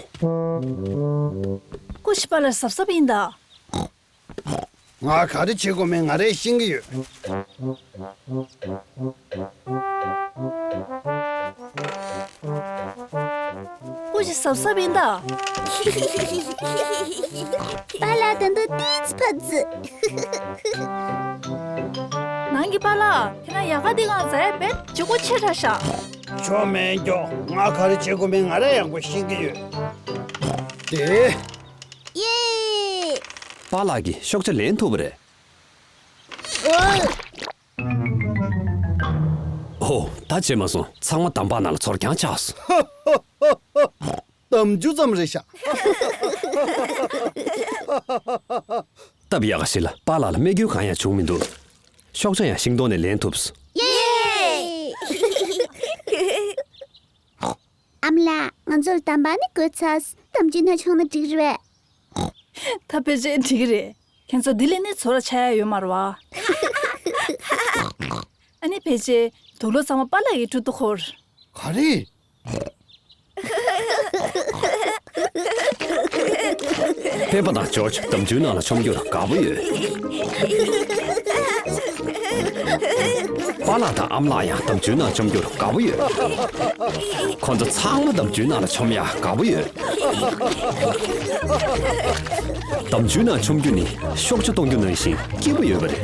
སྐུ་མཁྱེན། པཱ་ལགས་གཟབ་གཟབ་ཡིན་ད། ང་ག་རེ་བྱེད་དགོས་མིན་ང་རས་ཤེས་ཀྱི་ཡོད། སྐུ་མཁྱེན་གཟབ་གཟབ་ཡིན་ད། པཱ་ལགས་ད་དུང་ཏིས་ཕ་ཚི། ནང་གི་པཱ་ལགས་ཁྱེད་རང་ཡལ་ག་འདི་གང་ཟ་ཡ་བེད་ལྗིད་ཁོག་ཆེ་དྲགས་ཤག། ཆོ་མེད་མགྱོགས། ང་ག་རེ་བྱེད་དགོས་མིན་ང་རས་ཡག་པོ་ཤེས་ཀྱི་ཡོད། དེ། ཡེ། པཱ་ལགས་ཀྱིས་ཤོག་བྱ་ལེན་ཐུབ་པ་རེད། ཨོ། ད་བྱས་མ་སོང་། ཚང་མ་འདམ་བག་ནང་ལ་ཚོར་རྐྱང་ཆགས་སོང་། འདམ་ཆུ་ཙམ་རེད་ཤག། སྟབས་ཡག་ག་ཞིག་ལ་པཱ་ལགས་ལ་རྨས་སྐྱོན་གང་ཡང་བྱུང་མི་འདུག། ཤོག་བྱ་ཡང་ཤིང་སྡོང་ནས་ལེན་ཐུབ་སོང་། ཡེ། ཨ་མ་ལགས། ང་ཚོ་ལ་འདམ་བག་ནི་དགོས་ཚར། འདམ་ཆུའི་ནང་མཆོང་ན་འགྲིག་རེད་པས། ད་ཕལ་ཆེར་འགྲིག་གི་རེད། ཁྱེད་ཚོ་འདི་ལས་ནི་ཚོར་བ་ཆགས་ཡ་ཡོད་མ་རེད་པ། ཨ་ནི་ཕལ་ཆེར་དུག་ལོག་ཚང་མ་པཱ་ལགས་ཀྱི་ཁྲོད་དུ་འཁོར། ག་རེ། པེ་པ་དང་ཇོརྗ་འདམ་ཆུའི་ནང་ལ་མཆོང་རྒྱུར་དགའ་པོ་ཡོད། པཱ་ལགས་དང་ཨ་མ་ལགས་ཡང་འདམ་ཆུའི་ནང་མཆོང་རྒྱུར་དགའ་པོ་ཡོད། ཁོ་ཚོ་ཚང་མ་འདམ་ཆུའི་ནང་ལ་མཆོང་ཡ་དགའ་པོ་ཡོད། འདམ་ཆུའི་ནང་མཆོང་རྒྱུ་ནི་ཤོག་བྱ་གཏོང་རྒྱུ་ནང་བཞིན་སྐྱིད་པོ་ཡོད་པ་རེད།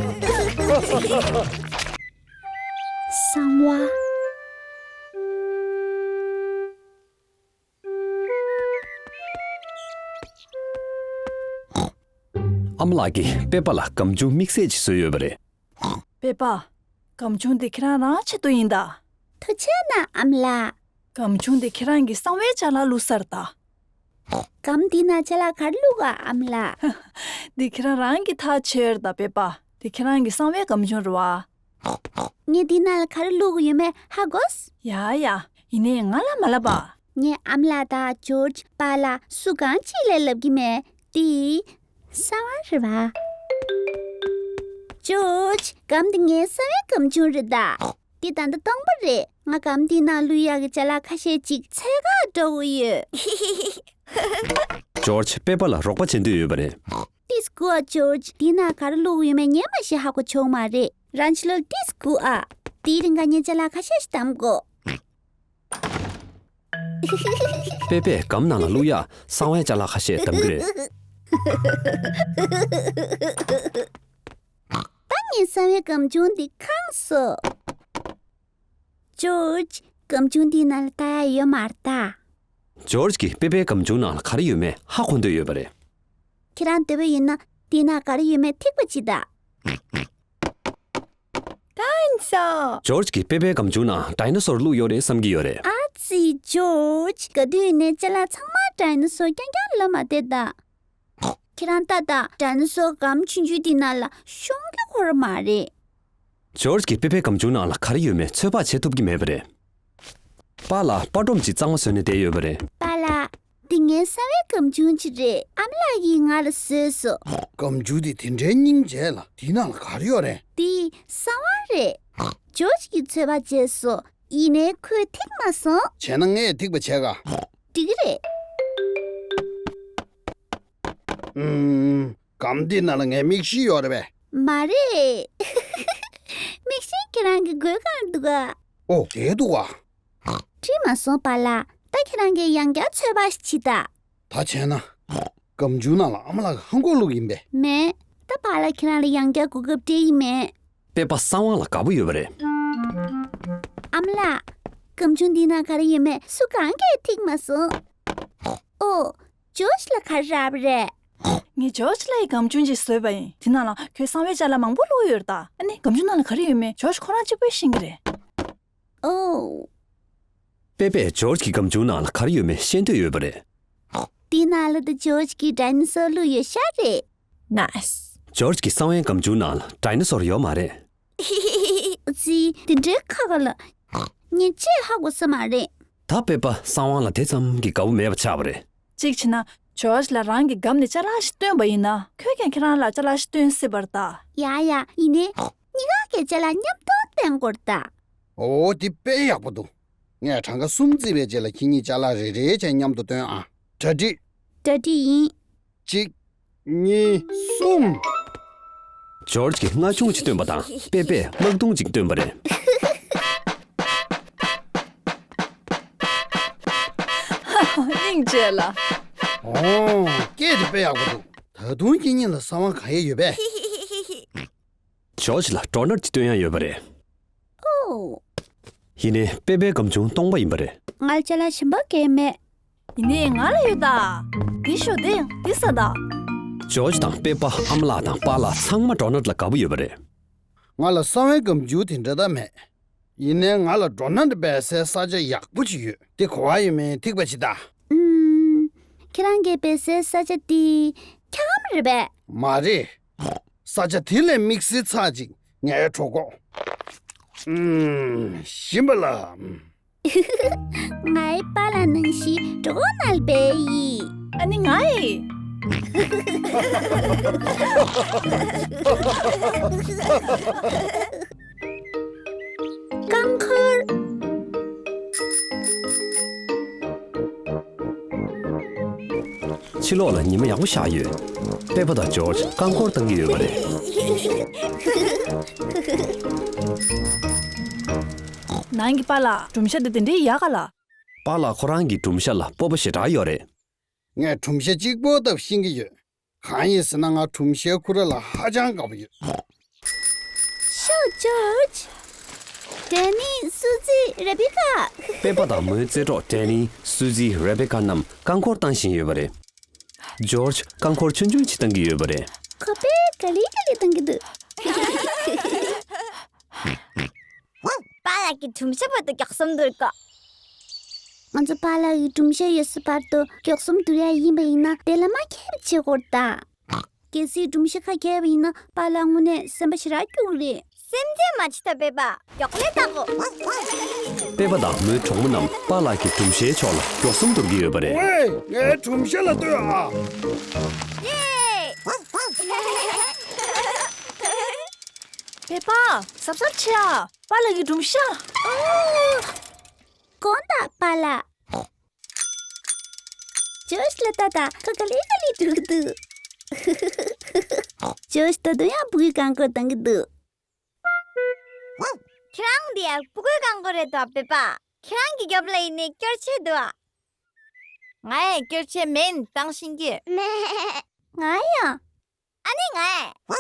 གསང་བ། ཨ་མ་ལགས་ཀྱིས་པེ་པ་ལ་སྒམ་ཆུང་དམིགས་བསལ་ཅིག་བཟོས་ཡོད་པ་རེད། པེ་པ། སྒམ་ཆུང་འདི་ཁྱེད་རང་རང་ཆེད་དུ་ཡིན་ད། ཐུགས་རྗེ་གནང་ཨ་མ་ལགས། སྒམ་ཆུང་འདི་ཁྱེད་རང་གིས་གསང་བའི་ཅ་ལག་བླུགས་ཚར་ད། སྒམ་འདི་ནང་ཅ་ལག་ག་རེ་བླུགས་ག་ཨ་མ་ལགས། འདི་ཁྱེད་རང་རང་གིས་ཐག་ཆོད་ད་པེ་པ། འདི་ཁྱེད་རང་གི་གསང་བའི་སྒམ་ཆུང་རེད་པ། ངས་འདི་ནང་ལ་ག་རེ་བླུགས་ཡོད་མེད་ཧ་གོ། ཡ་ཡ། ཡིན་ནའི་ང་ལ་མ་ལབ་པ། ངས་ཨ་མ་ལགས་དང་ཇོརྗ་པཱ་ལགས་སུ་གང་ཅིག་ལ་ལབ་ཀྱི་མེད། འདི་གསང་བ་རེད་པ། ཇོརྗ། སྒམ་འདི་ངའི་གསང་བའི་སྒམ་ཆུང་རེད་ད། འདི་ད་ལྟ་སྟོང་པ་རེད། ང་སྒམ་འདིའི་ནང་བླུག་ཡག་གི་ཅ་ལག་ཁ་ཤས་ཅིག་འཚོལ་ག་འགྲོ་གི་ཡོད། ཇོརྗ་པེ་པ་ལ་རོགས་པ་བྱེད་འདོད་ཡོད་པ་རེད། ཏིས་ཀུའ། ཇོརྗ་འདིའི་ནང་ག་རེ་བླུགས་ཡོད་མེད་ངས་མ་ཤེས་ཧ་གོ་བྱུང་མ་རེད། རང་ཕྱི་ལོགས་ཏིས་ཀུའ། དེའི་རིང་ག་ངས་ཅ་ལག་ཁ་ཤས་ཤིག་བདམས་དགོས། པེ་པས་སྒམ་ནང་ལ་བླུག་ཡག་གསང་བའི་ཅ་ལག་ཁ་ཤས་བདམས་ཀྱི་རེད། ད་ངས་གསང་བའི་སྒམ་ཆུང་འདི་ཁེངས་སོང་། ཇོརྗ། སྒམ་ཆུང་འདིའི་ནང་ལ་ལྟ་ཡག་ཡོད་མ་རེད་ད། ཇོརྗ་གིས་པེ་པའི་སྒམ་ཆུང་ནང་ལ་ག་རེ་ཡོད་མེད་ཧ་གོ་འདོད་ཡོད་པ་རེད། ཁྱེད་རང་འདོད་པ་ཡིན་ན་འདིའི་ནང་ག་རེ་ཡོད་མེད་ཐིགས་པ་གཅིག་ད། ཁེངས་སོང་། ཇོརྗ་གིས་པེ་པའི་སྒམ་ཆུང་ནང་ཌའི་ནོ་སོར་བླུགས་ཡོད་རེད་བསམ་གྱི་ཡོད་རེད། ཨ་ཙི། ཇོརྗ། ག་དུས་ཡིན་ནའི་ཅ་ལག་ཚང་མ་ཌའི་ནོ་སོར་རྐྱང་རྐྱང་ལབ་མ་བསྡད་ད། ཁྱེད་རང་ལྟ་ད། ཌའི་ནོ་སོར་སྒམ་ཆུང་ཆུང་འདི་ནང་ལ་ཤོང་གི་ཡོད་མ་རེད། ཇོརྗ་གིས་པེ་པའི་སྒམ་ཆུང་ནང་ལ་ག་རེ་ཡོད་མེད་ཚོད་དཔག་བྱེད་ཐུབ་ཀྱི་མེད་པ་རེད། པཱ་ལགས་པར་སྒྲོམ་ཅིག་གཙང་མ་བཟོས་ནས་བསྡད་ཡོད་པ་རེད། པཱ་ལགས། འདི་ངའི་གསང་བའི་སྒམ་ཆུང་ཅིག་རེད། ཨ་མ་ལགས་ཀྱིས་ང་ལ་བཟོས་སོང་། སྒམ་ཆུང་འདི་དེ་འདྲའི་སྙིང་རྗེ་ལ། འདིའི་ནང་ལ་ག་རེ་ཡོད་རེད། འདི་གསང་བ་རེད། ཇོརྗ་གིས་ཚོད་དཔག་བྱས་སོང་། ཡིན་ནའི་ཁོས་ཐིག་མ་སོང་། བྱས་ན་ངས་ཐིག་པ་བྱས་ག། འགྲིག་གི་རེད། ཨུམ། སྒམ་འདི་ནང་ལ་ངའི་མིག་ཤེལ་ཡོད་རེད་པས། མ་རེད། མིག་ཤེལ་ཁྱེད་རང་གི་མགོའི་སྒང་འདུག་ག། ཨོ། དེར་འདུག་ག། དྲིས་མ་སོང་པཱ་ལགས། ད་ཁྱེད་རང་གིས་ཡང་བསྐྱར་ཚོད་དཔག་ཞིག་བྱེད་ད། ད་བྱས་ན། སྒམ་ཆུང་ནང་ལ་ཨ་མ་ལགས་ཀྱིས་ཧང་གོ་བླུགས་ཡིན་པས། མེད། ད་པཱ་ལགས་ཁྱེད་རང་ལ་ཡང་བསྐྱར་གོ་སྐབས་སྤྲད་ཡི་མེད། པེ་པ་གསང་བ་ལ་དགའ་པོ་ཡོད་པ་རེད། ཨ་མ་ལགས། སྒམ་ཆུང་འདིའི་ནང་ག་རེ་ཡོད་མེད་སུ་གང་གིས་ཐིག་མ་སོང་། ཨོ། ཇོརྗ་ལ་ག་རེ་རག་པ་རེད། ངས་ཇོརྗ་ལ་ཡི་སྒམ་ཆུང་ཅིག་བཟོས་པ་ཡིན། དེ་ནང་ལ་ཁོའི་གསང་བའི་ཅ་ལག་མང་པོ་བླུགས་ཡོད་རེད་ད། ཨ་ནི་སྒམ་ཆུང་ནང་ལ་ག་རེ་ཡོད་མེད་ཇོརྗ་ཁོ་རང་གཅིག་པོས་ཤེས་ཀྱི་རེད། ཨོ། པེ་པས་ཇོརྗ་གི་སྒམ་ཆུང་ནང་ལ་ག་རེ་ཡོད་མེད་ཤེས་འདོད་ཡོད་པ་རེད། དེའི་ནང་ལ་ད་ཇོརྗ་གིས་ཌའི་ནོ་སོར་བླུགས་ཡོད་ཤག་རེད། ནའིས། ཇོརྗ་གི་གསང་བའི་སྒམ་ཆུང་ནང་ལ་ཌའི་ནོ་སོར་ཡོད་མ་རེད། ཙི། དེ་འདྲའི་ཁག་ཁག་ལ། ངས་ཅི་ཧ་གོ་ས་མ་རེད། ད་པེ་པ་གསང་བ་ལ་དེ་ཙམ་གྱི་དགའ་པོ་མེད་པ་ཆགས་པ་རེད། གཅིག་བྱས་ན། ཇོརྗ་ལ་རང་གི་སྒམ་ནས་ཅ་ལག་ཞིག་བཏོན་པ་ཡིན་ན། ཁོས་ཀྱང་ཁྱེད་རང་ལ་ཅ་ལག་ཞིག་བཏོན་སྲིད་པར་གདའ། ཡ་ཡ། ཡིན་ནའི། གཉིས་ཀ་གིས་ཅ་ལག་མཉམ་དུ་བཏོན་དགོས་རེད་ད། འོ། དེ་དཔེ་ཡག་པོ་འདུག་ངས་གྲངས་ཀ་གསུམ་བརྩིས་པའི་རྗེས་ལ་ཁྱེད་གཉིས་ཅ་ལག་རེ་རེ་བྱས་མཉམ་དུ་བཏོན་ཨ། གྲ་སྒྲིག་གྲ་སྒྲིག་ཡིན། གཅིག་གཉིས། གསུམ། ཇོརྗ་གིས་རྔ་ཆུང་གཅིག་བཏོན་པ་དང་། པེ་པས་དམག་དུང་གཅིག་བཏོན་པ་རེད། སྙིང་རྗེ་ལ། ཨོ། སྐད་དེ་དཔེ་ཡག་པོ་འདུག་ད་དུང་ཁྱེད་གཉིས་ལ་གསང་བ་གང་ཡང་ཡོད་པས། ཇོརྗ་ལ་ཌོ་ནཊ་གཅིག་བཏོན་ཡ་ཡོད་པ་རེད། ཨོ། ཡིན་ནའི་པེ་པའི་སྒམ་ཆུང་སྟོང་པ་ཡིན་པ་རེད། ང་ལ་ཅ་ལག་གཞན་པ་གང་ཡང་མེད། ཡིན་ནའི་ང་ལ་ཡོད་ད། འདི་ཤོག་འདི་འདི་ཟ་ད། ཇོརྗ་དང་པེ་པ། ཨ་མ་ལགས་དང་པཱ་ལགས་ཚང་མ་ཌོ་ནཊ་ལ་དགའ་པོ་ཡོད་པ་རེད། ང་ལ་གསང་བའི་སྒམ་ཆུང་དེ་འདྲ་ད་མེད། ཡིན་ནའི་ང་ལ་ཌོ་ནཊ་སྦས་སའི་ས་ཆ་ཡག་པོ་ཅིག་ཡོད། དེ་ག་པར་ཡོད་མེད་ཐིག་པ་ཅིག་ལྟ། ཨུམ། ཁྱེད་རང་གིས་སྦས་སའི་ས་ཆ་དེ་འཁྱག་སྒམ་རེད་པས། མ་རེད། ས་ཆ་དེ་ལས་དམིགས་བསལ་ཙག་ཅིག་ངས་གྲོགས་པོ། ཨུམ། ཞིམ་པ་ལ། ངའི་པཱ་ལགས་ནང་བཞིན་གྲོགས་པོ་ནང་ལ་སྦས་ཡིན། ཨ་ནི་ང་ཡི། རྐང་འཁོར། ཕྱི་ལོགས་ལ་ཉི་མ་ཡག་པོ་ཤར་ཡོད། པེ་པ་དང་ཇོརྗ་རྐང་འཁོར་བཏང་གི་ཡོད་པ་རེད། ནང་གི་པཱ་ལགས་སྒྲུང་བཤད་དེ་དེ་འདྲའི་ཡག་ག་ལ། པཱ་ལགས་ཁོ་རང་གི་སྒྲུང་བཤད་ལ་སྤོབས་པ་ཞེ་དྲག་ཡོད་རེད། ངས་སྒྲུང་བཤད་གཅིག་པོ་ལྟ་བུ་ཤེས་ཀྱི་ཡོད། གང་ཡིན་ཟེར་ན་ང་སྒྲུང་བཤད་ཁོ་རང་ལ་ཧ་ཅང་དགའ་པོ་ཡོད། ཤོག་ཇོརྗ། ཌེ་ནི། སུ་ཛི། རེ་བེ་ཀ། པེ་པ་དང་མོའི་རྩེད་གྲོགས་ཌེ་ནི། སུ་ཛི། རེ་བེ་ཀ་རྣམས་རྐང་འཁོར་བཏང་བཞིན་ཡོད་པ་རེད། ཇོརྗ་རྐང་འཁོར་ཆུང་ཆུང་ཅིག་བཏང་གི་ཡོད་པ་རེད། ཁོ་པས་ག་ལེ་ག་ལེ་བཏང་གི་འདུག་པཱ་ལགས་ཀྱི་སྒྲུང་བཤད་བར་དུ་མགྱོགས་གསུམ་བསྡུར་དགོས། ང་ཚོ་པཱ་ལགས་ཀྱི་སྒྲུང་བཤད་ཡོད་སའི་བར་དུ་མགྱོགས་གསུམ་བསྡུར་ཡ་ཡིན་པ་ཡིན་ན་དེ་ལ་མ་ཁྱབ་བྱེད་དགོས་ད། གལ་སྲིད་སྒྲུང་བཤད་ཁ་གྱེས་པ་ཡིན་ན་པཱ་ལགས་དངོས་གནས་སེམས་པ་ཞེ་དྲག་སྐྱོ་གི་རེད། སེམས་ཁྲལ་མ་བྱེད་ད་པེ་པ། མགྱོགས་ལས་བཏང་གོ། པེ་པ་དང་མོའི་གྲོགས་མོ་རྣམས་པཱ་ལགས་ཀྱི་སྒྲུང་བཤད་ཕྱོགས་ལ་མགྱོགས་གསུམ་བསྡུར་གྱི་ཡོད་པ་རེད། ཝེ། ངའི་སྒྲུང་བཤད་ལ་ལྟོས་ཨ། ཡེ། པེ་པ། གཟབ་གཟབ་བྱེད་ཨ། པཱ་ལགས་ཀྱི་སྒྲུང་བཤད། དགོངས་དག་པཱ་ལགས། ཇོརྗ་ལ་ལྟ་དང་། ཁོ་ག་ལེ་ག་ལེ་འགྲོ་གི་འདུག་ཇོརྗ་ད་དུང་ཡང་སྤུ་གུའི་རྐང་འཁོར་བཏང་གི་འདུག་ཁྱེད་རང་འདི་ཡང་སྤུ་གུའི་རྐང་འཁོར་རེད་དོ་པེ་པ། ཁྱེད་རང་གི་རྒྱབ་ལ་ཡིན་ནའི་སྐྱོར་ཆས་འདུག་ཨ། ང་ཡང་སྐྱོར་ཆས་མེད་ནི་བཏང་ཤེས་ཀྱི། ང་ཡང་། ཨ་ནི་ང་ཡང་།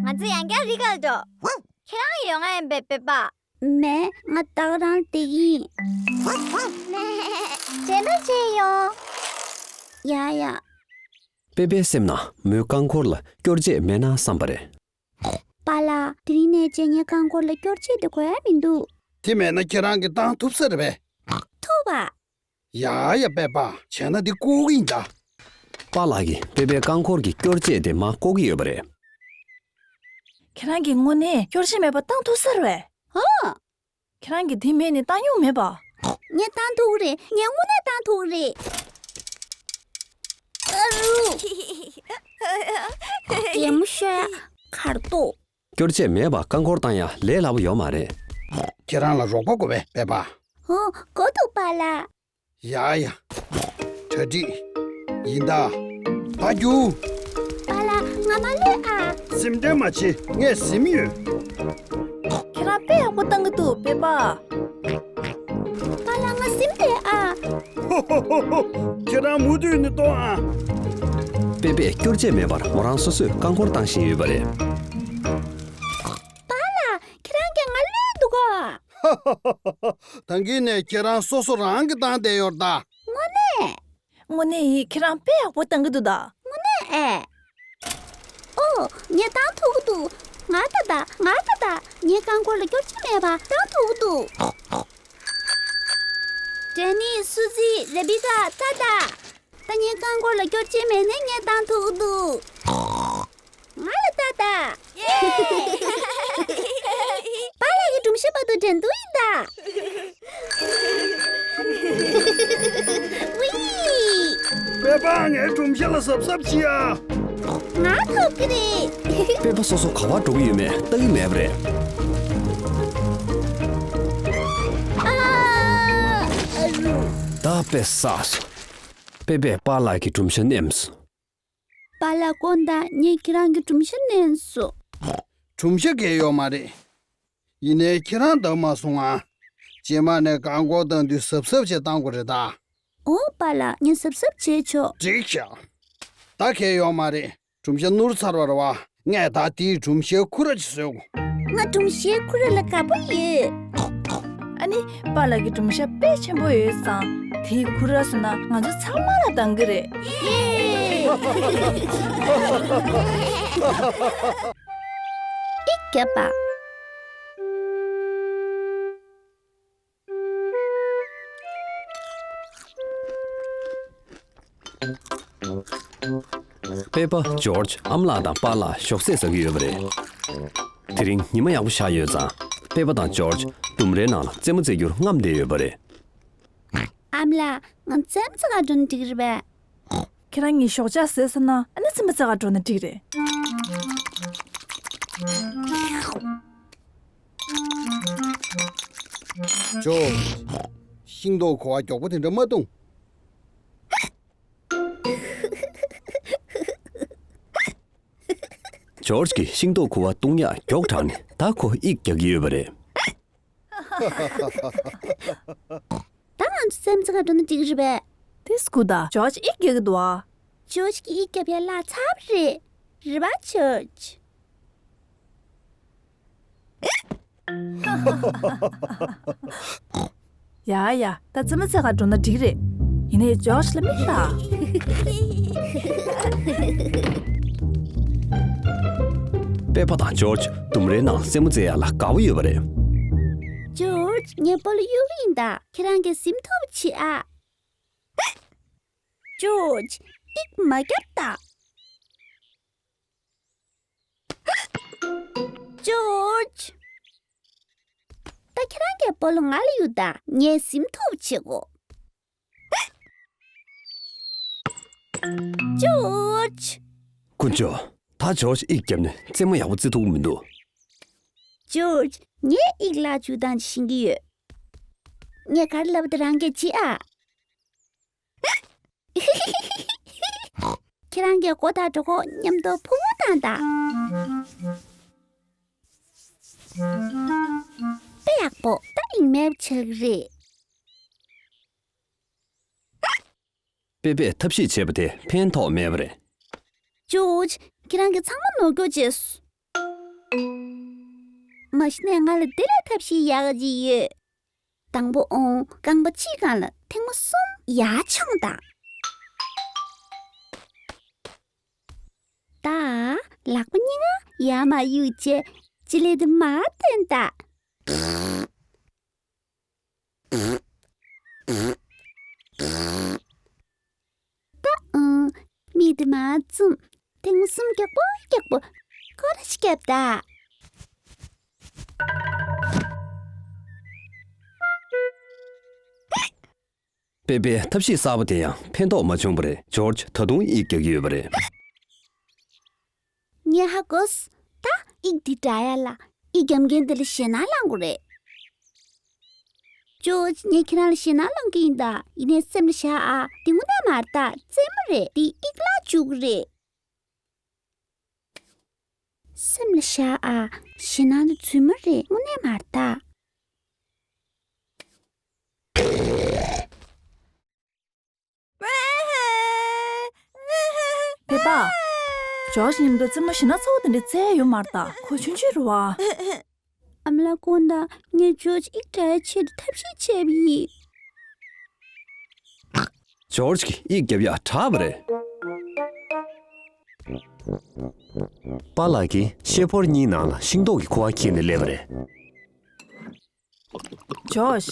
ང་ཚོ་ཡང་བསྐྱར་རི་ཁར་འགྲོ། ཁྱེད་རང་ཡོང་ང་ཡིན་པས་པེ་པ། མེད། ང་ད་ག་རང་བསྡད་ཀྱི་ཡིན། དྲན་པ་བརྗེད་ཡོང་། ཡ་ཡ། པེ་པའི་སེམས་ནང་མོའི་རྐང་འཁོར་ལ་སྐྱོར་ཆས་མེད་ན་བསམ་པ་རེད། པཱ་ལགས། དེ་རིང་ནས་བྱས་ངའི་རྐང་འཁོར་ལ་སྐྱོར་ཆས་དེ་དགོས་ཡ་མི་འདུག་དེ་མེད་ན་ཁྱེད་རང་གིས་བཏང་ཐུབ་ས་རེད་པས། ཐུབ་པ། ཡ་ཡ་པེ་པ། བྱས་ན་འདི་བཀོག་གི་ཡིན་ད། པཱ་ལགས་ཀྱིས་པེ་པའི་རྐང་འཁོར་གྱི་སྐྱོར་ཆས་དེ་མར་བཀོག་གི་ཡོད་པ་རེད། ཁྱེད་རང་གིས་དངོས་གནས་སྐྱོར་ཆས་མེད་པ་བཏང་ཐུབ་ས་རེད་པས། ཨོ། ཁྱེད་རང་གིས་དེ་མེད་ནས་བཏང་མྱོང་མེད་པ། ངས་བཏང་ཐུབ་ཀྱི་རེད། ངས་དངོས་གནས་བཏང་ཐུབ་ཀྱི་རེད། ཨ་རུ། གད་མོ་ཤོར་ཡ་ཁར་ཏོ། སྐྱོར་ཆས་མེད་པར་རྐང་འཁོར་བཏང་ཡ་ལས་སླ་པོ་ཡོད་མ་རེད། ཁྱེད་རང་ལ་རོགས་པ་དགོས་པས་པེ་པ། ཧོ། དགོས་འདུག་པཱ་ལགས། ཡ་ཡ། གྲ་སྒྲིག་ཡིན་ད། ད་རྒྱུགས། པཱ་ལགས་ང་མ་གློད་ཨ། སེམས་ཁྲལ་མ་བྱེད། ངས་ཟིན་ཡོད། ཁྱེད་རང་དཔེ་ཡག་པོ་བཏང་གི་འདུག་པེ་པ། པཱ་ལགས་ང་ཟིན་བསྡད་ཨ། ཧོ་ཧོ་ཧོ་ཧོ། ཁྱེད་རང་མུ་མཐུད་ནས་གཏོང་ཨ། པེ་པས་སྐྱོར་ཆས་མེད་པར་མོ་རང་སོ་སོས་རྐང་འཁོར་བཏང་བཞིན་ཡོད་པ་རེད། པཱ་ལགས་ཁྱེད་རང་གིས་ང་གློད་འདུག་ག་ད་གིན་ནས་ཁྱེད་རང་སོ་སོ་རང་གིས་བཏང་བསྡད་ཡོད་ད། དངོས་གནས། དངོས་གནས་ཡིན། ཁྱེད་རང་དཔེ་ཡག་པོ་བཏང་གི་འདུག་ད། དངོས་གནས་ཨེ། ཨོ། ངས་བཏང་ཐུབ་ཀྱི་འདུག་ང་ད་ད། ང་ད་ད། ངའི་རྐང་འཁོར་ལ་སྐྱོར་ཆས་མེད་པ་བཏང་ཐུབ་ཀྱི་འདུག་ཌེ་ནི། སུ་ཛི། རེ་བི་ཀ། ད་ད། ད་ངའི་རྐང་འཁོར་ལ་སྐྱོར་ཆས་མེད་ནའི་ངས་བཏང་ཐུབ་ཀྱི་འདུག་ང་ལ་ལྟ་ད། པཱ་ལགས་ཀྱི་སྒྲུང་བཤད་བར་དུ་འགྲན་བསྡུར་ཡིན་ད། ཝི། པེ་པ། ངའི་སྒྲོམ་གཞི་ལ་གཟབ་གཟབ་བྱེད་ཨ། ང་ཐོབ་ཀྱི་རེད། པེ་པ་སོ་སོ་ག་པར་འགྲོ་གི་ཡོད་མེད་ལྟ་གི་མེད་པ་རེད། ཨ། ད་པེ་བསགས་སོང་། པེ་པས་པཱ་ལགས་ཀྱི་སྒྲོམ་གཞི་མནན་སོང་། པཱ་ལགས་དགོངས་དག། ངས་ཁྱེད་རང་གི་སྒྲོམ་གཞི་མནན་སོང་། སྒྲོམ་གཞི་འགེལ་ཡོད་མ་རེད། ཡིན་ནའི་ཁྱེད་རང་བདག་མ་བཟུང་ང་། རྗེས་མ་ནས་རྐང་འཁོར་བཏང་དུས་གཟབ་གཟབ་བྱས་བཏང་དགོས་རེད་ད། འོ་པཱ་ལགས། ངས་གཟབ་གཟབ་བྱས་ཆོག་འགྲིག་ཤག་ད་གལ་ཡོད་མ་རེད། སྒྲོམ་གཞི་ནོར་ཚར་བ་རེད་བ། ངས་ད་དེའི་སྒྲོམ་གཞིའི་ཁུ་ར་ཅིག་བཟོས་གོ། ང་སྒྲོམ་གཞིའི་ཁུ་ར་ལ་དགའ་པོ་ཡོད། ཨ་ནི་པཱ་ལགས་ཀྱི་སྒྲོམ་གཞི་དཔེ་ཆེན་པོ་ཡོད་ཙང་། དེའི་ཁུ་ར་བཟོས་ན་ང་ཚོ་ཚང་མ་ལ་འདང་གི་རེད། ཡེ། ཨི་རྒྱབ་པ། པེ་པ། ཇོརྗ། ཨ་མ་ལགས་དང་པཱ་ལགས་ཞོགས་ཟས་ཟ་གི་ཡོད་པ་རེད། དེ་རིང་ཉི་མ་ཡག་པོ་ཤར་ཡོད་ཙང་། པེ་པ་དང་ཇོརྗ་ལྡུམ་རའི་ནང་ལ་རྩེད་མོ་རྩེ་རྒྱུར་རྔམ་བསྡད་ཡོད་པ་རེད། ཨ་མ་ལགས། ང་རྩེད་མོ་རྩེ་གར་འགྲོ་ན་འགྲིག་གི་རེད་པས། ཁྱེད་རང་གཉིས་ཞོགས་ཇ་ཟས་ཚར་ན་ཨ་ནི་རྩེད་མོ་རྩེ་གར་འགྲོ་ན་འགྲིག་རེད། ཇོ། ཤིང་ཏོག་ཁུ་བ་མགྱོགས་པོ་དེ་འདྲ་མ་བཏུང་། ཇོརྗ་གིས་ཤིང་ཏོག་ཁུ་བ་བཏུང་ཡག་མགྱོགས་དྲགས་ནས་ད་ཁོ་ཡིག་རྒྱག་གི་ཡོད་པ་རེད། ད་ང་ཚོ་རྩེད་མོ་རྩེ་གར་འགྲོ་ན་འགྲིག་གི་རེད་པས། དེ་སྐུ་ད། ཇོརྗ་ཡིག་རྒྱག་གི་འདུག་ཨ། ཇོརྗ་གིས་ཡིག་རྒྱབ་ཡག་བརླག་ཚར་བ་རེད། རེད་པ་ཇོརྗ། ཡ་ཡ། ད་རྩེད་མོ་རྩེ་གར་འགྲོ་ན་འགྲིག་རེད། ཡིན་ནའི་ཇོརྗ་ལ་མིག་ལྟ། པེ་པ་དང་ཇོརྗ་ལྡུམ་རའི་ནང་རྩེད་མོ་རྩེ་ཡག་ལ་དགའ་པོ་ཡོད་པ་རེད། ཇོརྗ། ངས་སྤོ་ལོ་གཡུག་གི་ཡིན་ད། ཁྱེད་རང་གིས་ཟིན་ཐུབ་པ་བྱེད་ཨ། ཇོརྗ། ཡིག་མ་རྒྱབ་ད། ཇོརྗ། ད་ཁྱེད་རང་གིས་སྤོ་ལོ་ང་ལ་གཡུག་ད། ངས་ཟིན་ཐུབ་པ་བྱེད་དགོས། ཇོརྗ། དཀོན་མཆོག་ད་ཇོརྗ་ཡིག་བརྒྱབ་ནས་རྩེད་མོ་ཡག་པོ་རྩེ་ཐུབ་ཀྱི་མི་འདུག་ཇོརྗ། ངས་ཡིག་བརླག་བཅུག་སྟངས་ཤེས་ཀྱི་ཡོད། ངས་ག་རེ་ལབ་པ་དེ་རང་གིས་བྱེད་ཨ། ཁྱེད་རང་གིས་མགོ་དང་གྲོད་ཁོག་མཉམ་དུ་ཕུང་བོ་བཏང་དང་། དཔེ་ཡག་པོ། ད་ཡིག་མེད་པ་ཆགས་ཀྱི་རེད། པེ་པས་ཐབས་ཤེས་བྱས་པ་དེ་ཕན་ཐོགས་མེད་པ་རེད། ཇོརྗ། ཁྱེད་རང་གིས་ཚང་མ་ནོར་སྐྱོར་བྱས་སོང་། མ་གཞི་ནས་ང་ལ་དེ་ལས་ཐབས་ཤེས་ཡག་ག་ཅིག་ཡོད། དང་པོ་འོང་། རྐང་པ་གཅིག་སྒང་ལ་ཐེངས་མ་གསུམ་ཡར་མཆོངས་དང་། ད་ལག་པ་གཉིས་ཀ་ཡར་མར་གཡུག་བྱས་ལྕེ་ལེབ་དེ་མར་བཏོན་དང་། ད་ཨང་། མིག་དེ་མར་བཙུམ། ཐེངས་མ་གསུམ་མགྱོགས་པོ་མགྱོགས་པོ་སྐོར་ར་ཞིག་བརྒྱབ་ད། པེ་པེ་ཐབས་ཤེས་གསར་པ་དེ་ཡང་ཕན་ཐོགས་མ་བྱུང་བ་རེད། ཇོརྗ་ད་དུང་ཡིག་རྒྱག་གི་ཡོད་པ་རེད། ངས་ཧ་གོ་སོང་། ད་ཡིག་འདི་འདྲ་ཡ་ལ་ཡིག་རྒྱབ་མཁན་དེ་ལ་ཞེད་སྣང་ལངས་དགོས་རེད། ཇོརྗ། ངས་ཁྱེད་རང་ལ་ཞེད་སྣང་ལངས་ཀྱི་ཡིན་ད། ཡིན་ནའི་སེམས་ལ་བཞག་ཨ། འདི་དངོས་གནས་མ་རེད་ད། རྩེད་མོ་རེད། འདི་ཡིག་བརླག་བཅུག་གི་རེད། སེམས་ལ་བཞག་ཨ། ཞེད་སྣང་དེ་རྫུན་མ་རེད། དངོས་གནས་མ་རེད་ད། པེ་པ། ཇོརྗ་མཉམ་དུ་རྩེད་མོ་ཞེ་དྲག་ཚ་པོ་དེ་འདྲ་རྩེ་ཡ་ཡོད་མ་རེད་ད། ཁོ་ཆུང་ཆུང་རེད་བ། ཨ་མ་ལགས་དགོངས་དག། ངས་ཇོརྗ་ཡིག་འབྲི་ཡའི་ཆེད་དུ་ཐབས་ཤེས་བྱས་པ་ཡིན། ཇོརྗ་གིས་ཡིག་རྒྱབ་ཡག་དྲག་པ་རེད། པཱ་ལགས་ཀྱིས་ཤེལ་ཕོར་གཉིས་ནང་ལ་ཤིང་ཏོག་གི་ཁུ་བ་འཁྱེར་ནས་སླེབས་པ་རེད། ཇོརྗ།